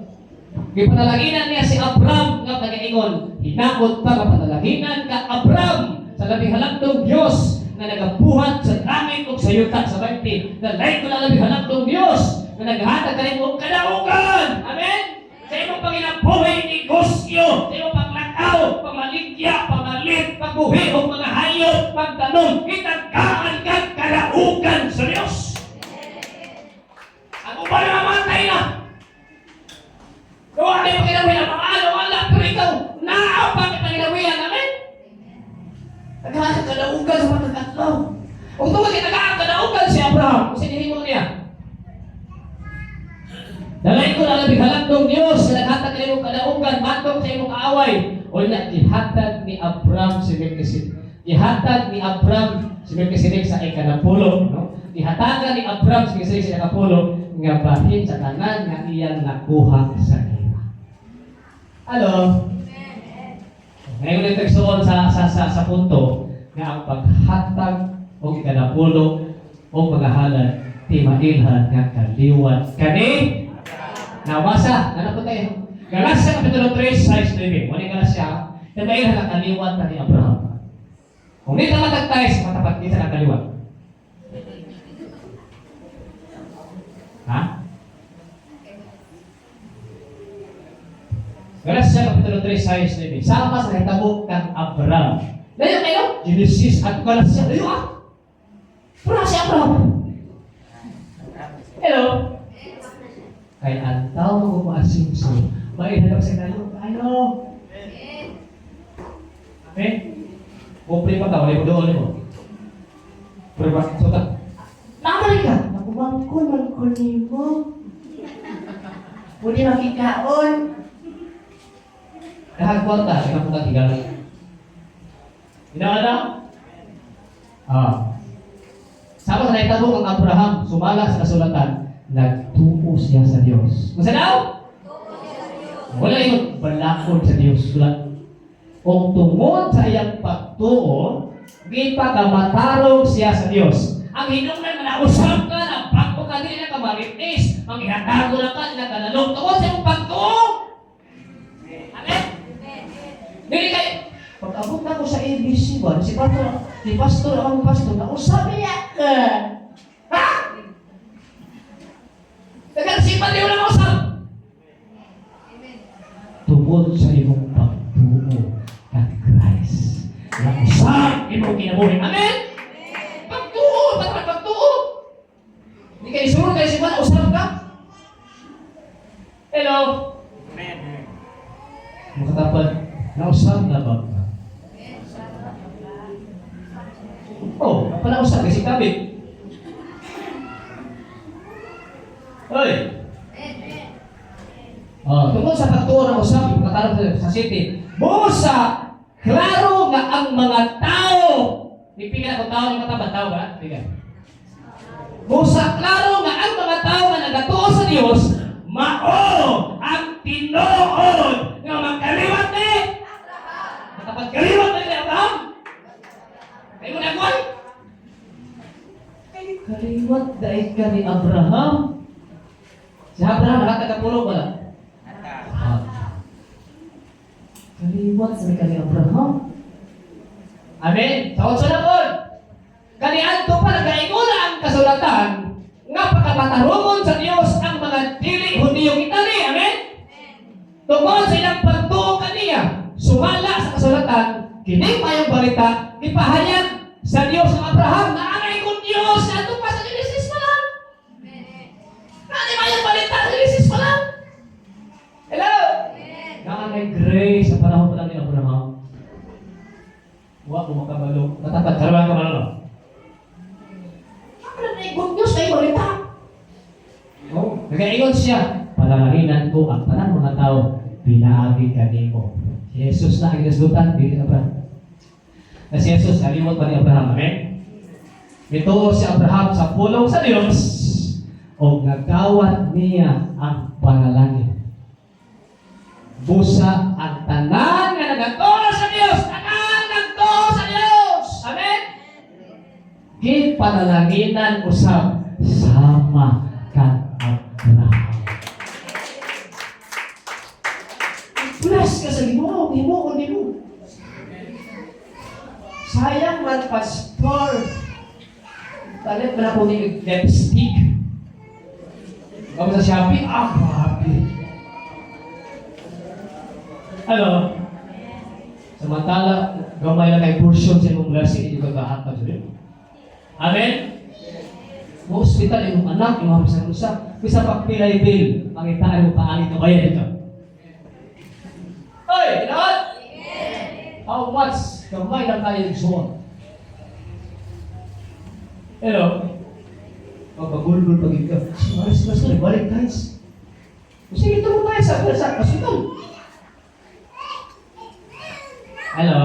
Gipanalanginan niya si Abram nga nagaingon, "Hinakot pa nga panalanginan ka, Abram, sa labing halangdong Dios nga nagabuhat sa langit ug sa yuta." Sa 20, "Dalay ko lang labing halangdong Dios nga naghatag kanimo og kadaugan." Amen. Sa imong panginabuhi, negosyo, sa imong paglakaw, pamaligya, pamalit, pagbuhi og mga hayop, pagtanom, gitagaan kag kadaugan sa Dios. Ang uban na mamatay na. Gawa na yung panginabuhi ang mga ano, wala, pero ikaw, naa pa kay panginabuhian, amen? Tagaan ka kadaugan sa mga adlaw. Kung tungod kay tagaan kadaugan si Abraham, kung sinihimo niya. "Dalay ko na labing halangdong Diyos na naghatag kanimo kadaugan matok sa imong kaaway." O na gihatag ni Abraham si Melchizedek. Gihatag ni Abraham si Melchizedek sa ikanapulo, no? Gihatagan ni Abraham si Melchizedek sa ikanapulo nga bahin sa tanan nga iyang nakuha sa ila. Hello? Ngayon ulit nagsuon sa punto nga ang paghatag o ikanapulo o mga halad timailhan nga kaliwat kani. Nabasa, ano po tayo? Galatia Kapitulo 3, 6, 9. Wala Galatia, timailhan nga kaliwat ni Abraham. Kung di ta matagtay, matapat di sa kaliwat. Ha? Galatia Kapitulo 3, 6, 9. Sama sa nahitabo kang Abraham. Layo kayo? Genesis at Galatia. Layo ah! Pura si Abraham. Hello? Kay ang tao mo maasinso, mainhanap sa kayo. Ayo! Amen? Pobre pa ka, wala mo doon mo. Pero bakit so ka? Nakamali ka! Nakumangkon man ko nimo. Pwede makikaon. Dahag kwarta, ikaw po kang higala. Inaana? Ah. Sama sa nahitabo kang Abraham, sumala sa kasulatan, nagtuo siya sa Dios. Unsa daw? Wala yung balakod sa Dios. Wala. Kung tungod sa iyang pagtuo, gipakamatarong siya sa Dios. Ang hinungdan nga nausap ka, na bago ka, dili na ka maritis, manghihatago na ka, dili na ka nalong, tungod sa iyong pagtuo. Dili kay pag abot na ko sa ABC ba, si pastor ang pastor na usab niya ka. Ha? Tagal si di wala usab. Tungod sa imong pagtuo kang Christ. Nausab imong kinabuhi. Amen? Pagtuo, ba't pagtuo? Hindi kayo sulod kayo si usab ka. Hello? Amen. Makatapad, nausab na ba ka? Oh, pala usab kasi kabit. Oy! Oh, tungkol sa pagtuo ng usab, ipakatarong sa city. Busa, klaro nga ang mga tao. Ipiga ko tao ng mataba, tao ba? Piga. Busa, klaro nga ang mga tao nga nagatuo sa Dios, mao ang tinuod nga magkaliwat ni Makapagkaliwat ni Abraham. Kayo mo nagwan? Kaliwat daig ka ni Abraham. Si Abraham nakatagapulo ba? Ata. Ah. Kaliwat sa ka ni Abraham. Amen. Sa otso na po. Kaniadto pa nagaingona ang kasulatan nga pagkamatarungon sa Dios ang mga dili Hudiyong itali. Amen. Tungod sa ilang pagtuo kaniya, sumala sa kasulatan, kining mayong balita, ipahayag sa Dios ng Abraham na ang good news ato pa sa Genesis pa lang. Ano mayong balita sa Genesis pa lang? Hello? Naa grace sa panahon pa lang ni Abraham. Wa ko makabalo. Natapat, kalaban ka malo. Ano na good news ay balita? Oh, nagaingon siya, panalanginan ko ang tanang mga tao, pinaagi kanimo. Si Jesus na ang ginaslutan, dili Abraham. Na si Jesus, kaliwat pa ni Abraham. Amen? Mituo si Abraham sa pulong sa Dios o nagawat niya ang panalangin. Busa ang tanan nga nagatuo sa Dios, tanan nagtuo sa Dios. Amen? Gipanalanginan usab sama kang Abraham. Bless ka sa Ginoo, himo nimo. Sayang man, pastor. Palit man ako ni lipstick. Ako sa Shopee, ah, grabe. Ano? Samantala, gamay lang kay portion sa imong blessing, hindi ka gahatag sa Dios. Amen? Mo ospital imong anak, imong bisan usa, bisa pagpilay bill, pangitaan mo paagi ka bayad ito. Oy, tinaot! How much gamay lang kayo igsuon? Hello? Pagpagulgul pag ikaw. Maris, maris, balik guys. Sige, tulong tayo sa hospital. Hello?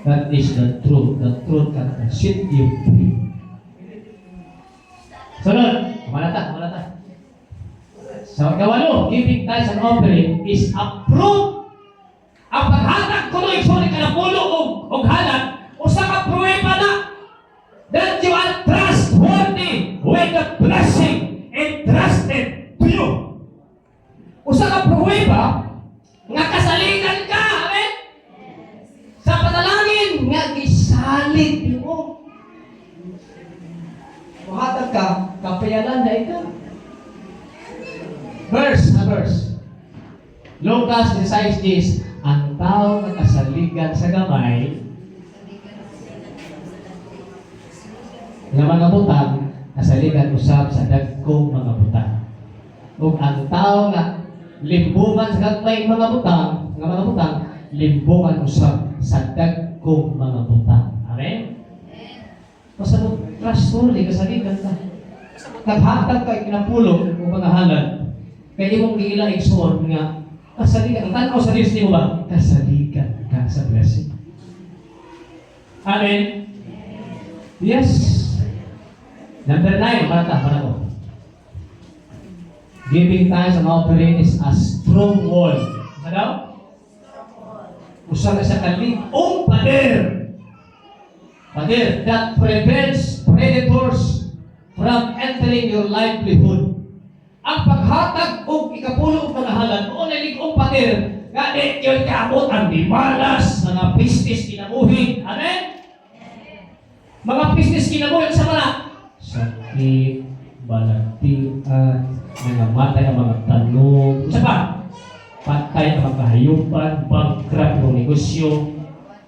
That is the truth. The truth can set you free. Sunod, kumalata, kumalata. Sa kawalo, giving tithes and offering is approved. Ang paghatag ko ng igsoon kanapulo og halad, usa ka pruweba na that you are trustworthy with the blessing entrusted to you. Usa ka pruweba nga kasaligan ka, amen? Sa panalangin nga gisalig nimo. Muhatag ka, kapayalan na ikaw. Verse, a verse. Lucas 16, ang tao nga kasaligan sa gamay nga mga butang, kasaligan usab sa dagkong mga butang. Ug ang tao nga limbungan sa gagmay mga butang, nga mga butang, limbungan usab sa dagkong mga butang. Amen? Basta mo, trustworthy, kasaligan ka. Naghatag ka ikinapulo o pangahalan, kaya imong giila igsuon nga kasaligan. Ang tanaw sa Dios nimo ba? Kasaligan ka sa blessing. Amen? Yes. Number 9, para ko. Giving tithes and offering is a strong wall. Ano daw? Usa ka sa kalig-ong pader. Pader that prevents predators from entering your livelihood. Ang paghatag og ikapulo og mga halad, mao na lig-ong pader. Nga di yun kaabot ang dimalas, mga pistis kinabuhi. Amen? Mga pistis kinabuhi sa mga sakit, balatian, nangamatay ang mga tanong. Isa pa, patay ang mga kahayupan, bankrupt ang negosyo.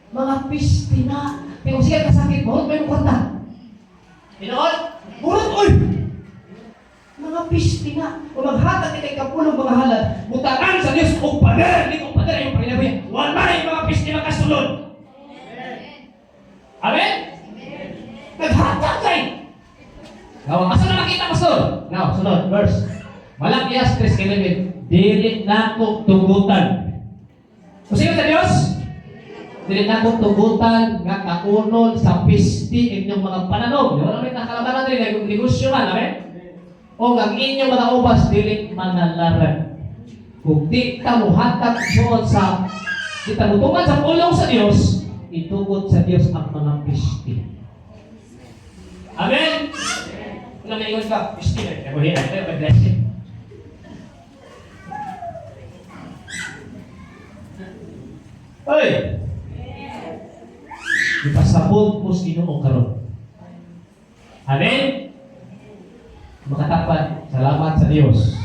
Mga pisti na. Pero sige kasakit, burot may kwarta. Tinood, burot, uy! Mga pisti na. O maghatag ni kay kapulong mga halad, butangan sa Diyos og pader, di ko pader yung panginabuhi. Walay mga pisti makasulod. Amen? Naghatag kay. Now, asa na makita, Pastor? Now, sunod, verse. Malakias 3:11. Dili nako tugutan. Kung sa Diyos? Dili nako tugutan nga kaunon sa pisti inyong mga pananom. Di ba namin nakalabanan rin, negosyo man, amen? O ang inyong mga ubas dili manalaran. Kung di ka muhatag suot sa di ta mutuman sa pulong sa Dios, itugot sa Dios ang mga pisti. Amen? Kung namaingon ka, pisti na. Ako hiya, ito may blessing. Oy! Ipasabot mo sa Ginoo karon. Amen? Makatapat, salamat sa Dios.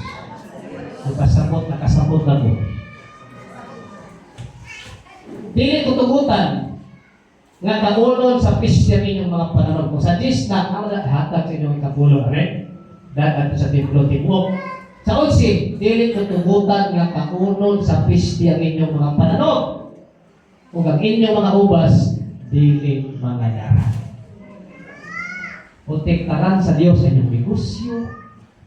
Ipasabot, nakasabot na mo. Dili tutugutan nga kaunon sa piste inyong mga pananom. Kung sa Diyos na, ang hatag sa inyong ikapulong. Amen? Dahil ato sa templo tibuok. Sa 11, dili tutugutan nga kaunon sa piste ang inyong mga pananom. Kung ang inyong mga ubas, dili mga yara. Protektaran sa Dios sa inyong negosyo,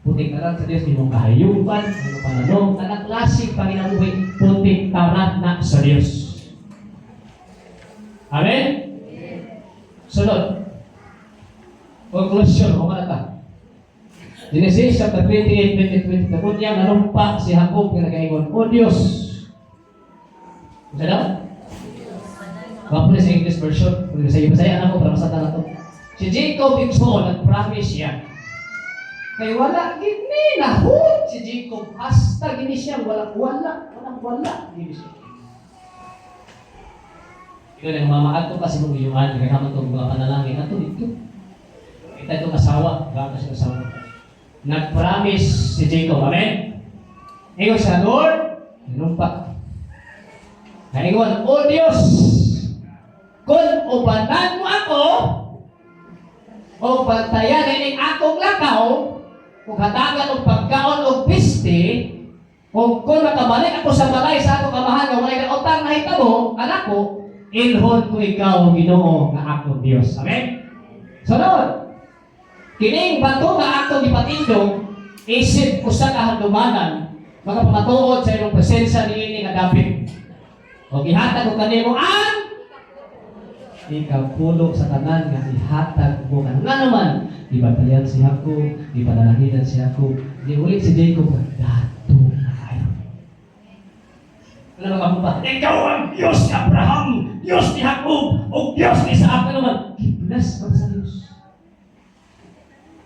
protektaran sa Dios sa inyong kahayupan, sa inyong pananom, kanang klaseng panginabuhi, protektaran na sa Dios. Amen? Sunod. Conclusion, o ta. Genesis chapter 28, 20, 20. Kunya, nanumpa si Jacob nga nagaingon, "O Dios." Unsa daw? Wapo sa English version. Kung sa Bisaya na ko para masata na to. Si Jacob igsoon, nag-promise siya. Kay wala gini nahut si Jacob hasta gini siya wala wala wala wala gini siya. Ikaw nang mama adto ka sa imong iyuan kay kaman tong mga panalangin ato dito. Kita itong asawa, gato sa asawa. Nag-promise si Jacob, amen? Ingon siya, "Lord," nanumpa. Naingon, "O Diyos, kung ubanan mo ako, o bantayan ining akong lakaw, kung hatagan og pagkaon og piste, o kung makabalik ako sa balay sa akong amahan nga walay utang nahitabo, anak ko, ilhon ko ikaw, Ginoo, nga akong Dios." Amen? Sunod, kining bato nga akong gipatindog, isip usa ka handumanan, makapamatuod sa imong presensya niini nga dapit. O gihatag ko kanimo ang ikapulo sa tanan nga ihatag mo nga naman gibantayan si Jacob, gipanalahinan si Jacob, giuli si Jacob, dato na kayo. Ano mga pa? Ikaw ang Diyos ni Abraham, Diyos ni Jacob, o Diyos ni Isaac. Ano man? Gi-bless ba sa Diyos?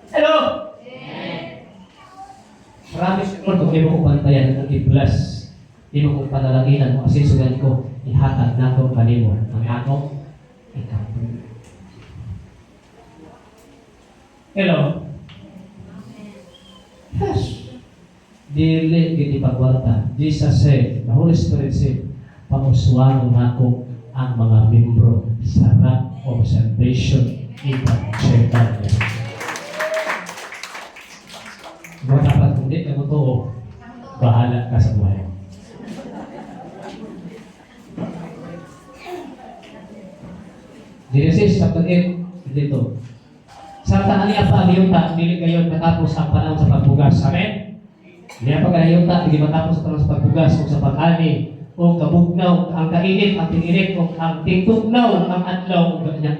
Hello? Promise ko, kung imo kong bantayan, kung i-bless, imo kong panalanginan mo, asin ko, ihatag nako kanimo ang akong ikapulo. Hello? Yes. Dili gid pagwarta. Jesus said, the Holy Spirit said, "Pauswanon nako ang mga membro sa Rock of Salvation Evangelical." Mga dapat kung di ka totoo, bahala ka sa buhay. Genesis chapter 8, dito. Samtang ang iya pa ang yuta, dili gayon matapos ang panahon sa pagbugas. Amen? Niya pa kaya yuta, dili matapos ang panahon sa pagbugas o sa pag-ani o kabugnaw, ang kainit, ang tinginit, o ang tingtugnaw, ang adlaw, o ganyan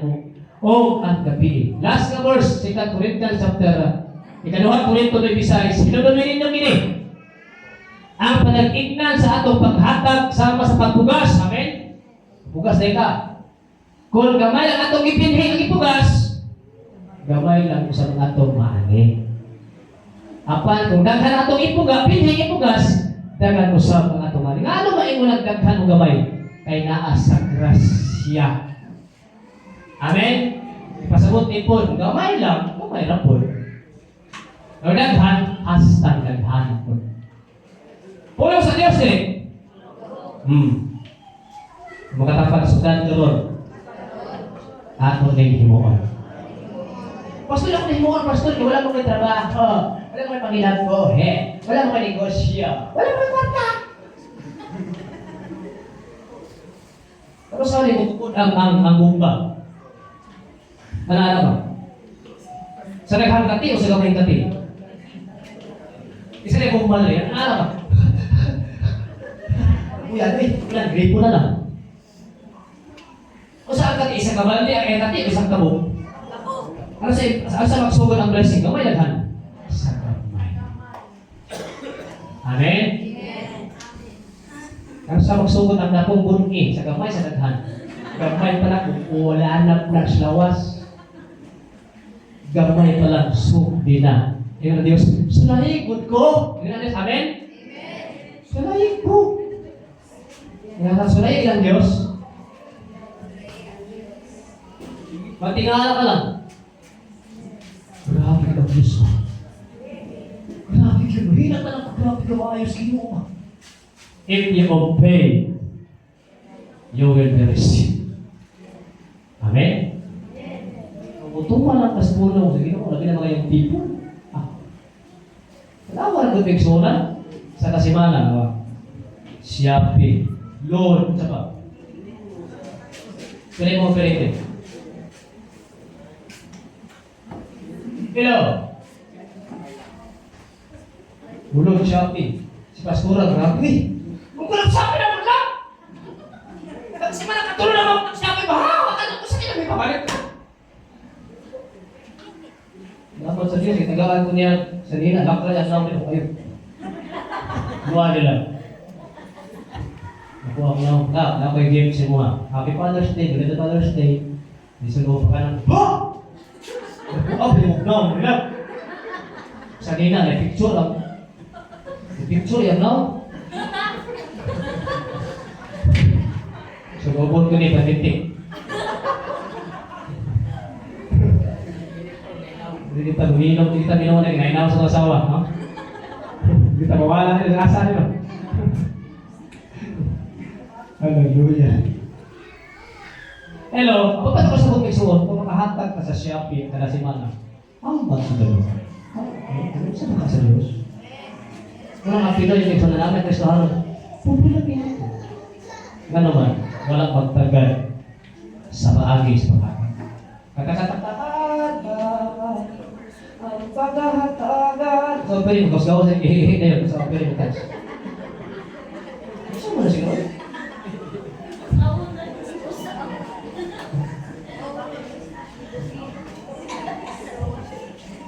o ang gabi. Last nga verse, 2 Corinthians chapter, ikaduha Corinto 9, hinunod ninyo kini. Ang panag-ignan sa atong paghatag sama sa pagbugas. Amen? Bugas na ka. Kung gamay lang atong ipinhi ang ipugas, gamay lang usab ang atong maani. Apan kung daghan atong ipuga, pinhi ipugas, daghan usab ang atong maani. Ngano maingon nagdaghan og gamay? Kay naa sa grasya. Amen? Ipasabot ni Paul, gamay lang, gamay ra pod. Pero daghan, hasta daghan pod. Pulong sa Diyos eh. Makatapag sudan karon. Ato ning himuon. Pastor, ako himuon, pastor, kay wala mo kay trabaho. Wala mo kay panginabuhi. Wala mo kay negosyo. Wala mo kay kwarta. Pero sorry, bukod ang bumba. Ano ba? Sa daghang kati o sa gamay kati? Isa na yung bumba na yan. Ano ba? Kuya, ano eh? Wala, gripo na lang. O saan kati? Isang kabalde, ang kati, isang kabog. Ano sa magsugod ang blessing? Gamay daghan. Sa gamay. Amen? Ano sa magsugod ang dakong bungi? Sa gamay, sa daghan. Gamay pala kung wala na plus lawas. Gamay pa lang, sugdi na. Ingon ang Diyos, sulahi ko. Ingon ang Diyos, amen? Sulahi ko. Ingon ang sulahi lang Diyos. Matingala ka lang. Grabe ka Diyos mo. Grabe ka, hirap na lang. Grabe ka, maayos Ginoo. If you obey, you will be received. Amen? Kung tuma lang kas pulong sa Ginoo, labi na mga yung people. Ah. Wala ko tigsunan sa kasimana. Ah. Shopee, Lord, sa pa. Pili mo, pili. Hello. Bulog Shopee. Si Pastora, grabe. Kung kulang Shopee na mo lang! Kasi man nakatulong na ng Shopee ba? Ha? Wala ko sa kanya, may pabalik ka. Dapat sa Diyos, itagaan ko niya sa nina, lakra yan namin ko kayo. Buha nila. Nakuha ko lang, na, na ko'y gift sa mga. Happy Father's Day, ganito Father's Day. Di sa loob pa ka ng, ha? Nakuha ko yung naon nila. Sa nina, may picture ang, may picture yan, no? So, gobon ko ni Patitik. Hindi kita luminom, hindi kita minom na ginainaw sa asawa, no? Hindi kita mawala nila sa asa nila. Hallelujah. Hello, pagpasok ko sa bukid suot, kung makahatag ka sa Shopee kada semana, ang ba sa Diyos? Ano sa mga sa Diyos? Wala nga Pinoy yung na namin, Kristo Haron. Pupila Pinoy. Nga naman, walang pagtagal sa paagi sa paghatag. Katakatakatad ang paghahatagan. So, pwede mo, gawas sa ihihi na yun. So, pwede mo touch. Gusto mo na siguro?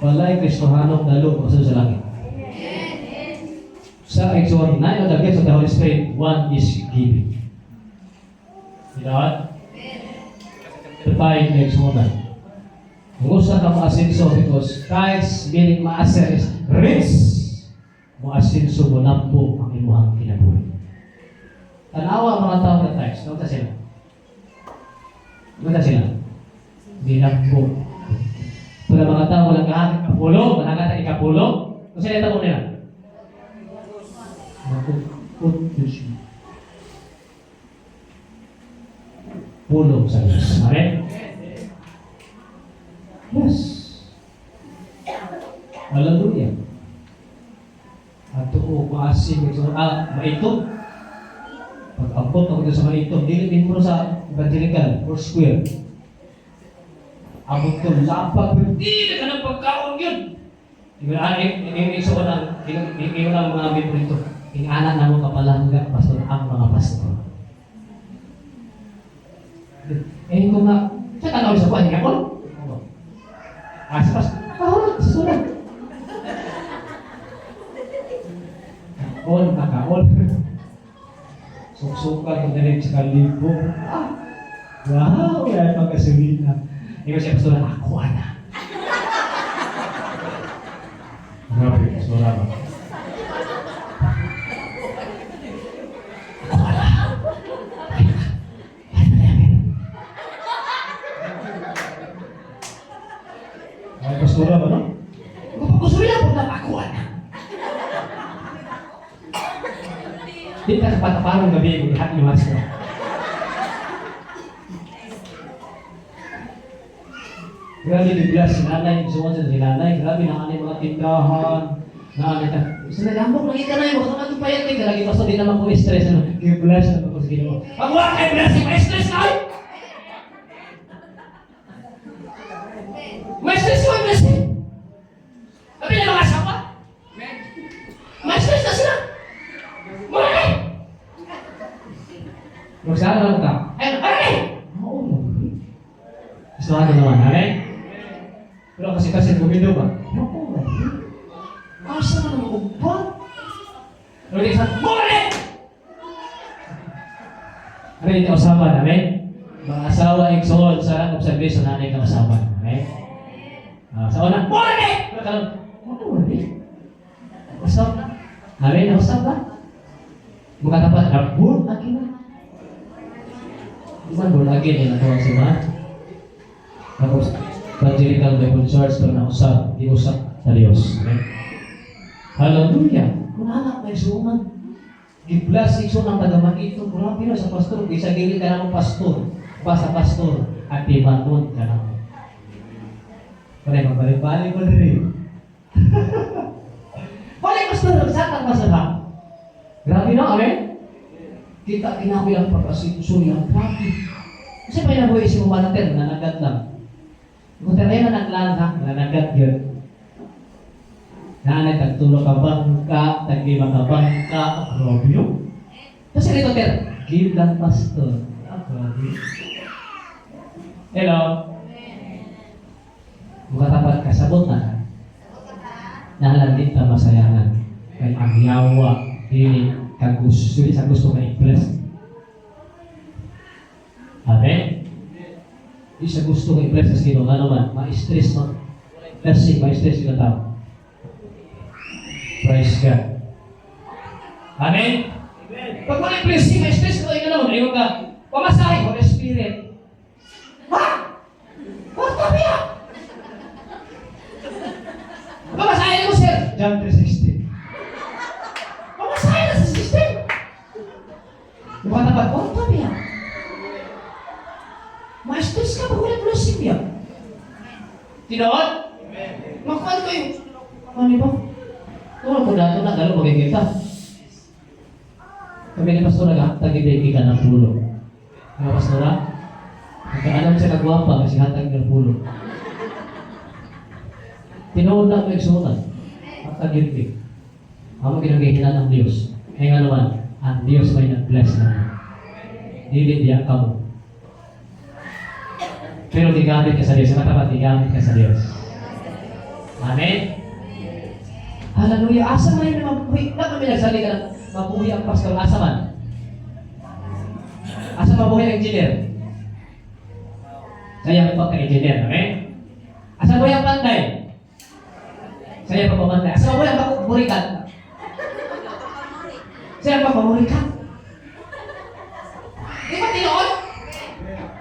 Walay Kristohanong dalo kung sa langit. Sa Exod 9 of the gifts of the Holy Spirit, one is giving. You know what? The five next woman. Kung gusto ka maasinso because Christ meaning maaser is rich. Moasinso mo lampo ang imuhang kinabuhi. Tanawa ang mga tao ng tithes. Ano sila? Ano sila? Dinampo. Pero mga tao walang kahapit kapulo, walang ikapulo. Kung sila ito nila? Makukot Diyos. Pulong sa Diyos. Amen? Yes. Hallelujah. Ato o maasim, maitog. Pag-abot ako sa maitog, dili din mo sa evangelical or square. Abot ko lapag, hindi na ka ng pagkaon yun. Ingon ang mga membro dito. Ingana na mo kapalangga, pastor, ang mga pastor. Eh, kung nga, sa tanaw sa buwan, nga ko? Ah, sa pastor, kahon, sa surat. Kaon, nakaon. Suksuka, kung dali sa kalibo. Ah, wow, wala pang gasolina. Ingon siya, pastor, ako ana. Grabe, pastor, ba? Di ta kapataparong gabi kung ihat ni Master. Grabe di bless si nanay, suwan sa si nanay, grabe na anay mga tindahan, na anay ta. Sa nagambok nakita na yung mga itong payat kay lagi basta di naman ko stress ano. Give bless na ako sa Ginoo. Ang wala kay blessing, may stress na ay. May stress ko may blessing. Sabi na mga asawa. May stress na sila. Mura Magsara lang ta. Ay, ay! Oo. Gusto ka naman, amen? Pero kasi kasi gumido ba? Naku, asa na naman uban? Pero di sa Mure! Ano yung kausapan, amen? Mga asawa, igsoon, sa observation nanay kausapan, amen? Ah, sa una, Mure! Pero karon, Mure! Usap na. Amen, usap ba? Buka tapat, born again na. Di ba born again yung natuwang si Ma? Tapos, Evangelical Bible Church, pero nausap, di usap sa Diyos. Amen? Hallelujah! Kung anak, may suman. Giblas, igsoon ang taga-Makito. Grabe na sa pastor. Bisa gili ka na mong pastor. Basta pastor, at timangon ka na mo. Pare, magbalik-balik mo rin. Balik, pastor! Satan, pastor ha? Grabe na, amen? Kita kinako yung pag-asinso yung grabe. Kasi may nabuhi si Walter, nanagat lang. Kung tayo na naglan ha, nanagat yun. Nanay, tagtulo ka bangka, taglima ka bangka, oh, grabe yun. Tapos dito, ter, give lang pastor. Ah, grabe. Hello? Mukha tapat kasabot na. Nahalan ta masayangan. Kay ang yawa, dili kagusto, dili sa gusto kay bless. Amen? Di sa gusto kay bless sa Ginoo nga naman, ma-stress man. Blessing, ma-stress yung tao. Praise God. Amen? Pag wala yung blessing, ma-stress ka, ikaw naman, ayaw ka. Pamasahe, Holy Spirit. Ha? What the hell? Pamasahe mo, sir. John 3:16. Pamasahe na sa system. Mukha tapat, what the hell? Ma-stress ka pag wala blessing niya. Tinood? Makuha ko yung... Ano ba? Tungkol ko dato na galo magigita. Kami ni Pastor naghatag ibig ka ng pulo. Ano Pastora? Nagkaalam siya kagwapa kasi hatag ng pulo. Tinuod na ako igsuonan. Hatag ibig. Amo ginagihilan ang Diyos. Kaya nga naman, ang Diyos may nag-bless na. Dili diya ka mo. Pero gigamit ka sa Diyos. Sa katapat, gigamit ka sa Diyos. Amen? Hallelujah. Asa man yung mabuhi? Na kami nagsali ka ng mabuhi ang pastor. Asa man? Asa mabuhi ang engineer? Saya ang pagka-engineer. Amen? Asa buhay ang panday? Saya pagpapantay. Asa mabuhi ang pagpupurikan? Saya ang pagpapurikan. Di ba tinuod?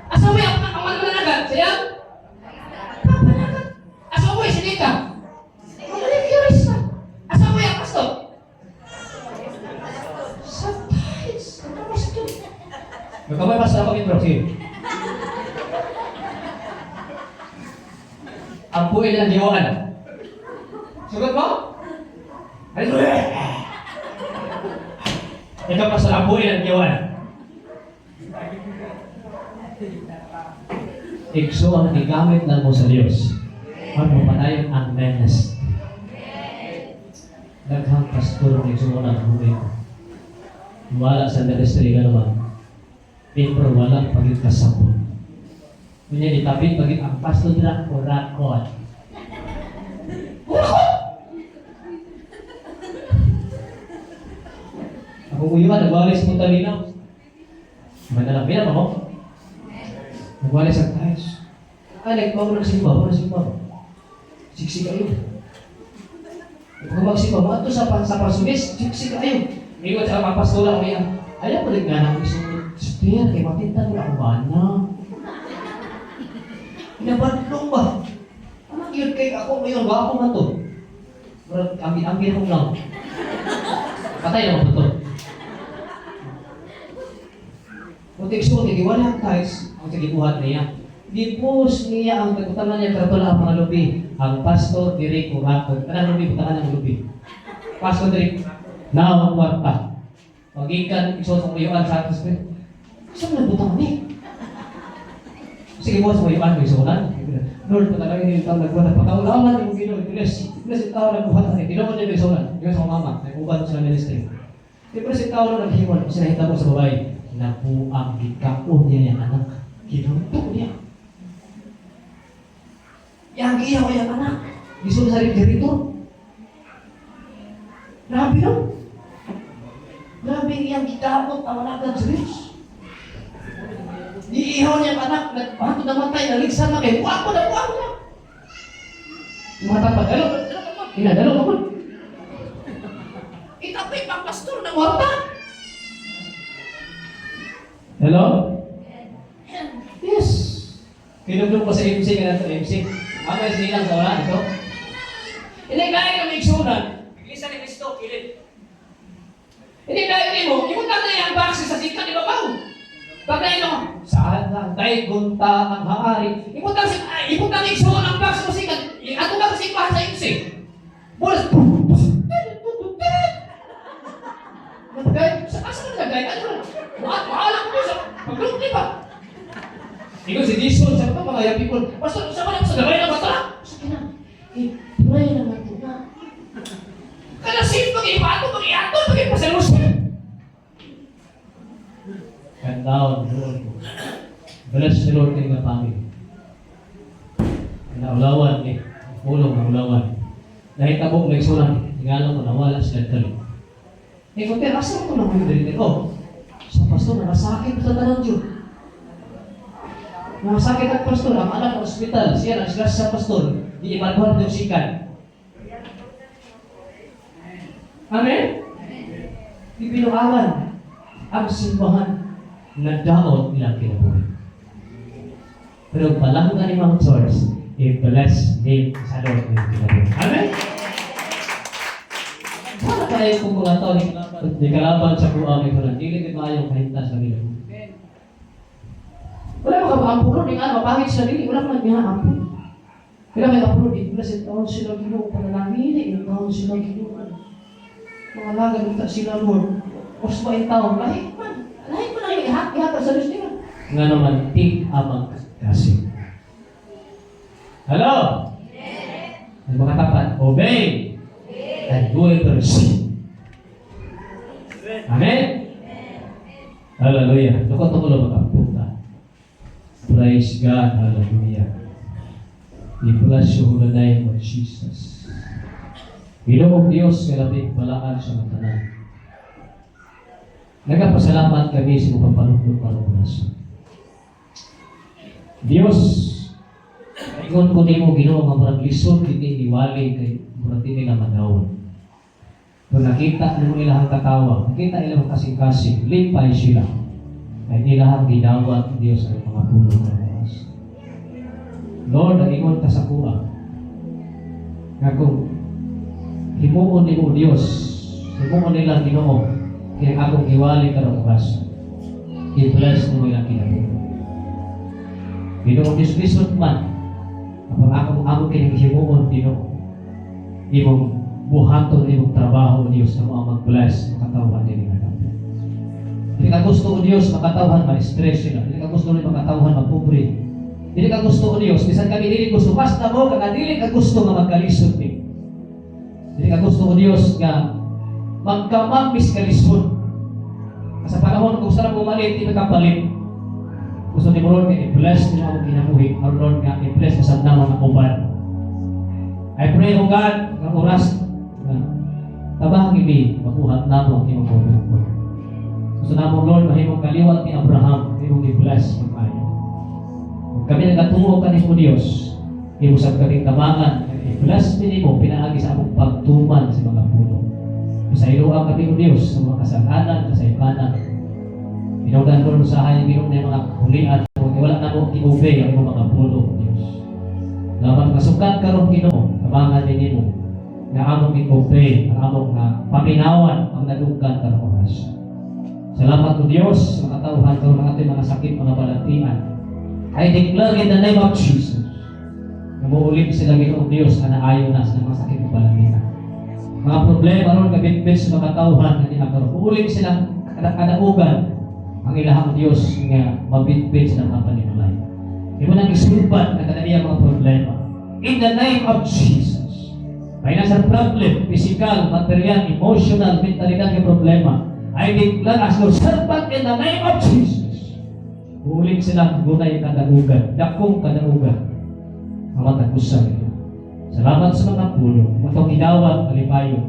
Asa buhay ang mananagat? Saya? Papanagat. Asa buhay sinika? Manicurista. Asa buhay ang pastor? Sa tiles. Ano pastor? Magkamay pastor ako intro. Sige. Ang puil ng diwaan. Sugot mo? Ay, ikaw pastor, ang puil ng diwaan. Igso ang gigamit lang mo sa Diyos. Ano padayon ang menace. Daghang pastor ang igso ng buhay ko. Wala sa ministry ka naman. Pero wala pagit kasabot. Kunya itapit pagit ang pastor dira kurakot. Kurakot! Ako uyuan, nagwali sa Puntalinaw. Manalang, bilang mo? Nagwali sa tayo. Alek, wag mo nagsimba, wag mo nagsimba. Siksik kayo. Kung magsimba mo, ato sa pasumis, siksik kayo. Ingon sa mga pastora ko yan. Ayaw ko rin nga na ako isunod. Sister, kay matinta ko ako ba na? Inabadlong ba? Ano yun kay ako ngayon? Gwapo man to. Murag, ambi-ambi akong lang. Patay naman po to. Igsuon kay giwala ang tithes ang sa gibuhat niya. Gipus niya ang nagbutangan niya karatula ang mga lubi. Ang pastor diri kurakot. Kanang lubi, butangan ang lubi. Pastor diri now kwarta. Pagikan igsuon sa uyuan sa atos. Saan mo nagbutang ni? Sige mo sa uyuan may igsuonan. Lord, patalangin niyo yung nagbuhat. Pagkaulaman yung Ginoo, bless. Bless yung tao nagbuhat ni Ginoo niyo igsuonan. Yung sa mama, may uban sa ministry. Di ba si tao na naghimon, sinahita mo sa babae, nabuang gikaon niya yung anak. Ginunto niya. Yang giyaw yung anak. Gisul sa refrigerator. Grabe, no? Grabe iyang gikamot ang alagad sa Diyos. Iihaw niya ang anak, nagpahanto namatay, naligsan na kayo. Buwag mo na, buwag na. Mga tapad, dalo, dalo, ina, dalo, dalo. Itapay pang pastor ng warta. Hello? Yes. Kinugdong ko sa MC, ka na MC. Ako ay sinilang sa wala ito. Hindi kaya kami igsunan. Iglesia ni Cristo, kilid. Hindi kaya nimo, ibutang na yung box sa sikat, di ba ba? Pagkain mo, saan na gunta ang haari. Ibutang si ay, ibutang igsuon ang box mo sikat. Ato ba kasi sa MC? Bulas. Nagay, sa asa ka nagay? Ano? Maala ko sa paglungki ba? Ikaw si Jason, sa mga young people, "Pastor, sa man sa gabay ng bata?" Sige na. Eh, pray naman to na. Kada sin pag ipato, pag iato, pag ipasalusin. And now, Lord, bless the Lord kay nga family. Naulawan ni pulong naulawan. Nahitabo may sunan, ingalo ko nawala sila kali. Eh, kung asa mo na mo diri? Oh, sa pastor, nasakit sa tanan yun. Nasakit ang pastor, ang anak ng ospital, siya ang sila sa pastor, di ibalbuhan yung sikan. Amen? Ibinuangan ang simbahan na daot nilang kinabuhi. Pero palangga ni Mount Source, i-bless name sa Lord ng kinabuhi. Amen? Wala kayo kung mga tao ni kalaban sa buang ito na dili gid maayong kahimtang sa kinabuhi. Wala mo ka ba ampo ron, nga mapangit sa dili, wala ka man niya ampo. Kaya may ampo ron, i-bless taon sila Ginoo, panalangin, taon sila Ginoo. Mga lagad unta sila, Lord. Usba in taon, lahi man. Lahi man ang ihat, ihat sa Diyos nila. Nga naman, tig amang kasi. Hello? Ang mga tapat, obey and you will receive. Amen? Hallelujah. Lukot ko lang magkapunta. Praise God. Hallelujah. We bless you in the name of Jesus. Ginoong Diyos, nga labing balaan sa mga tanan. Nagapasalamat kami sa mga panunod karong oras. Diyos, ingon ko nimo, Ginoo, nga murag lisod kini iwali kay murag di nila madawat. Kung nakita nimo ilahang katawa, nakita ilang kasing-kasing, lipay sila. Kay ilahang gidawat, Diyos, ang mga pulong ng oras. Lord, ang ingon ka sa kuha, nga kung himuon nimo, Diyos, himuon nila, Ginoo, kaya akong giwali karong oras, i-bless nimo ilang kinabuhi. Ginoo Diyos, lisod man, apang akong amo kining himuon, Ginoo, imong buhaton imong trabaho, Diyos, na mo ang mag-bless makatawhan nila nga kampo. Dili ka gusto, o Diyos, makatawhan ma-stress sila. Dili ka gusto rin makatawhan mapobre. Dili ka gusto, o Diyos, bisan kami dili gusto, basta mo kag dili ka gusto nga magkalisod ni. Dili ka gusto, o Diyos, nga magkamambis kalisod. Sa panahon kung saan pumalit, di makapalit. Gusto ni Lord nga i-bless nimo ang kinabuhi. Aron, Lord, nga i-bless sa na mga uban. I pray, O God, nga oras nga tabang ini mabuhat namo ang imong pagbuhat. Gusto namo, Lord, mahimong kaliwat ni Abraham, imong i-bless mag-ayo. Kung kami nagatuo kanimo, Dios, imo sab kaming tabangan, i-bless nimo pinaagi sa among pagtuman sa mga pulong. Pasayloa kami, O Dios, sa mga kasalanan, kasaypanan. Hinungdan, Lord, usahay Ginoo na mga hulian kung wala na mo i-obey ang imong mga pulong, Dios. Laban nga sukad karon, Ginoo, tabangan nimo nga among i-obey ang among nga paminawan ang nadunggan karong oras. Salamat o Diyos, mga tauhan karon ang ating mga sakit, mga balatian. I declare in the name of Jesus, na muulit sila, Ginoong Diyos, na naayo na sa mga sakit ng balatian. Mga problema ron kabitbit sa mga tauhan na niya. Muulit silang kadaugan ang ilahang Diyos nga mabitbit sa mga panimulay. Imo nang isulbat na kananiya mga problema. In the name of Jesus. Financial problem, physical, material, emotional, mentalidad ng problema. I declare as your servant in the name of Jesus. Ulit silang gunay kadaugan, dakong kadaugan. Ang matagusan ito. Salamat sa mga pulong. Matong gidawat, malipayon.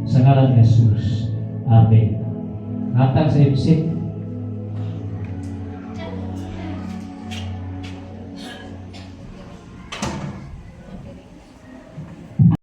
Sa ngalan ni Jesus. Amen. Natag sa MC.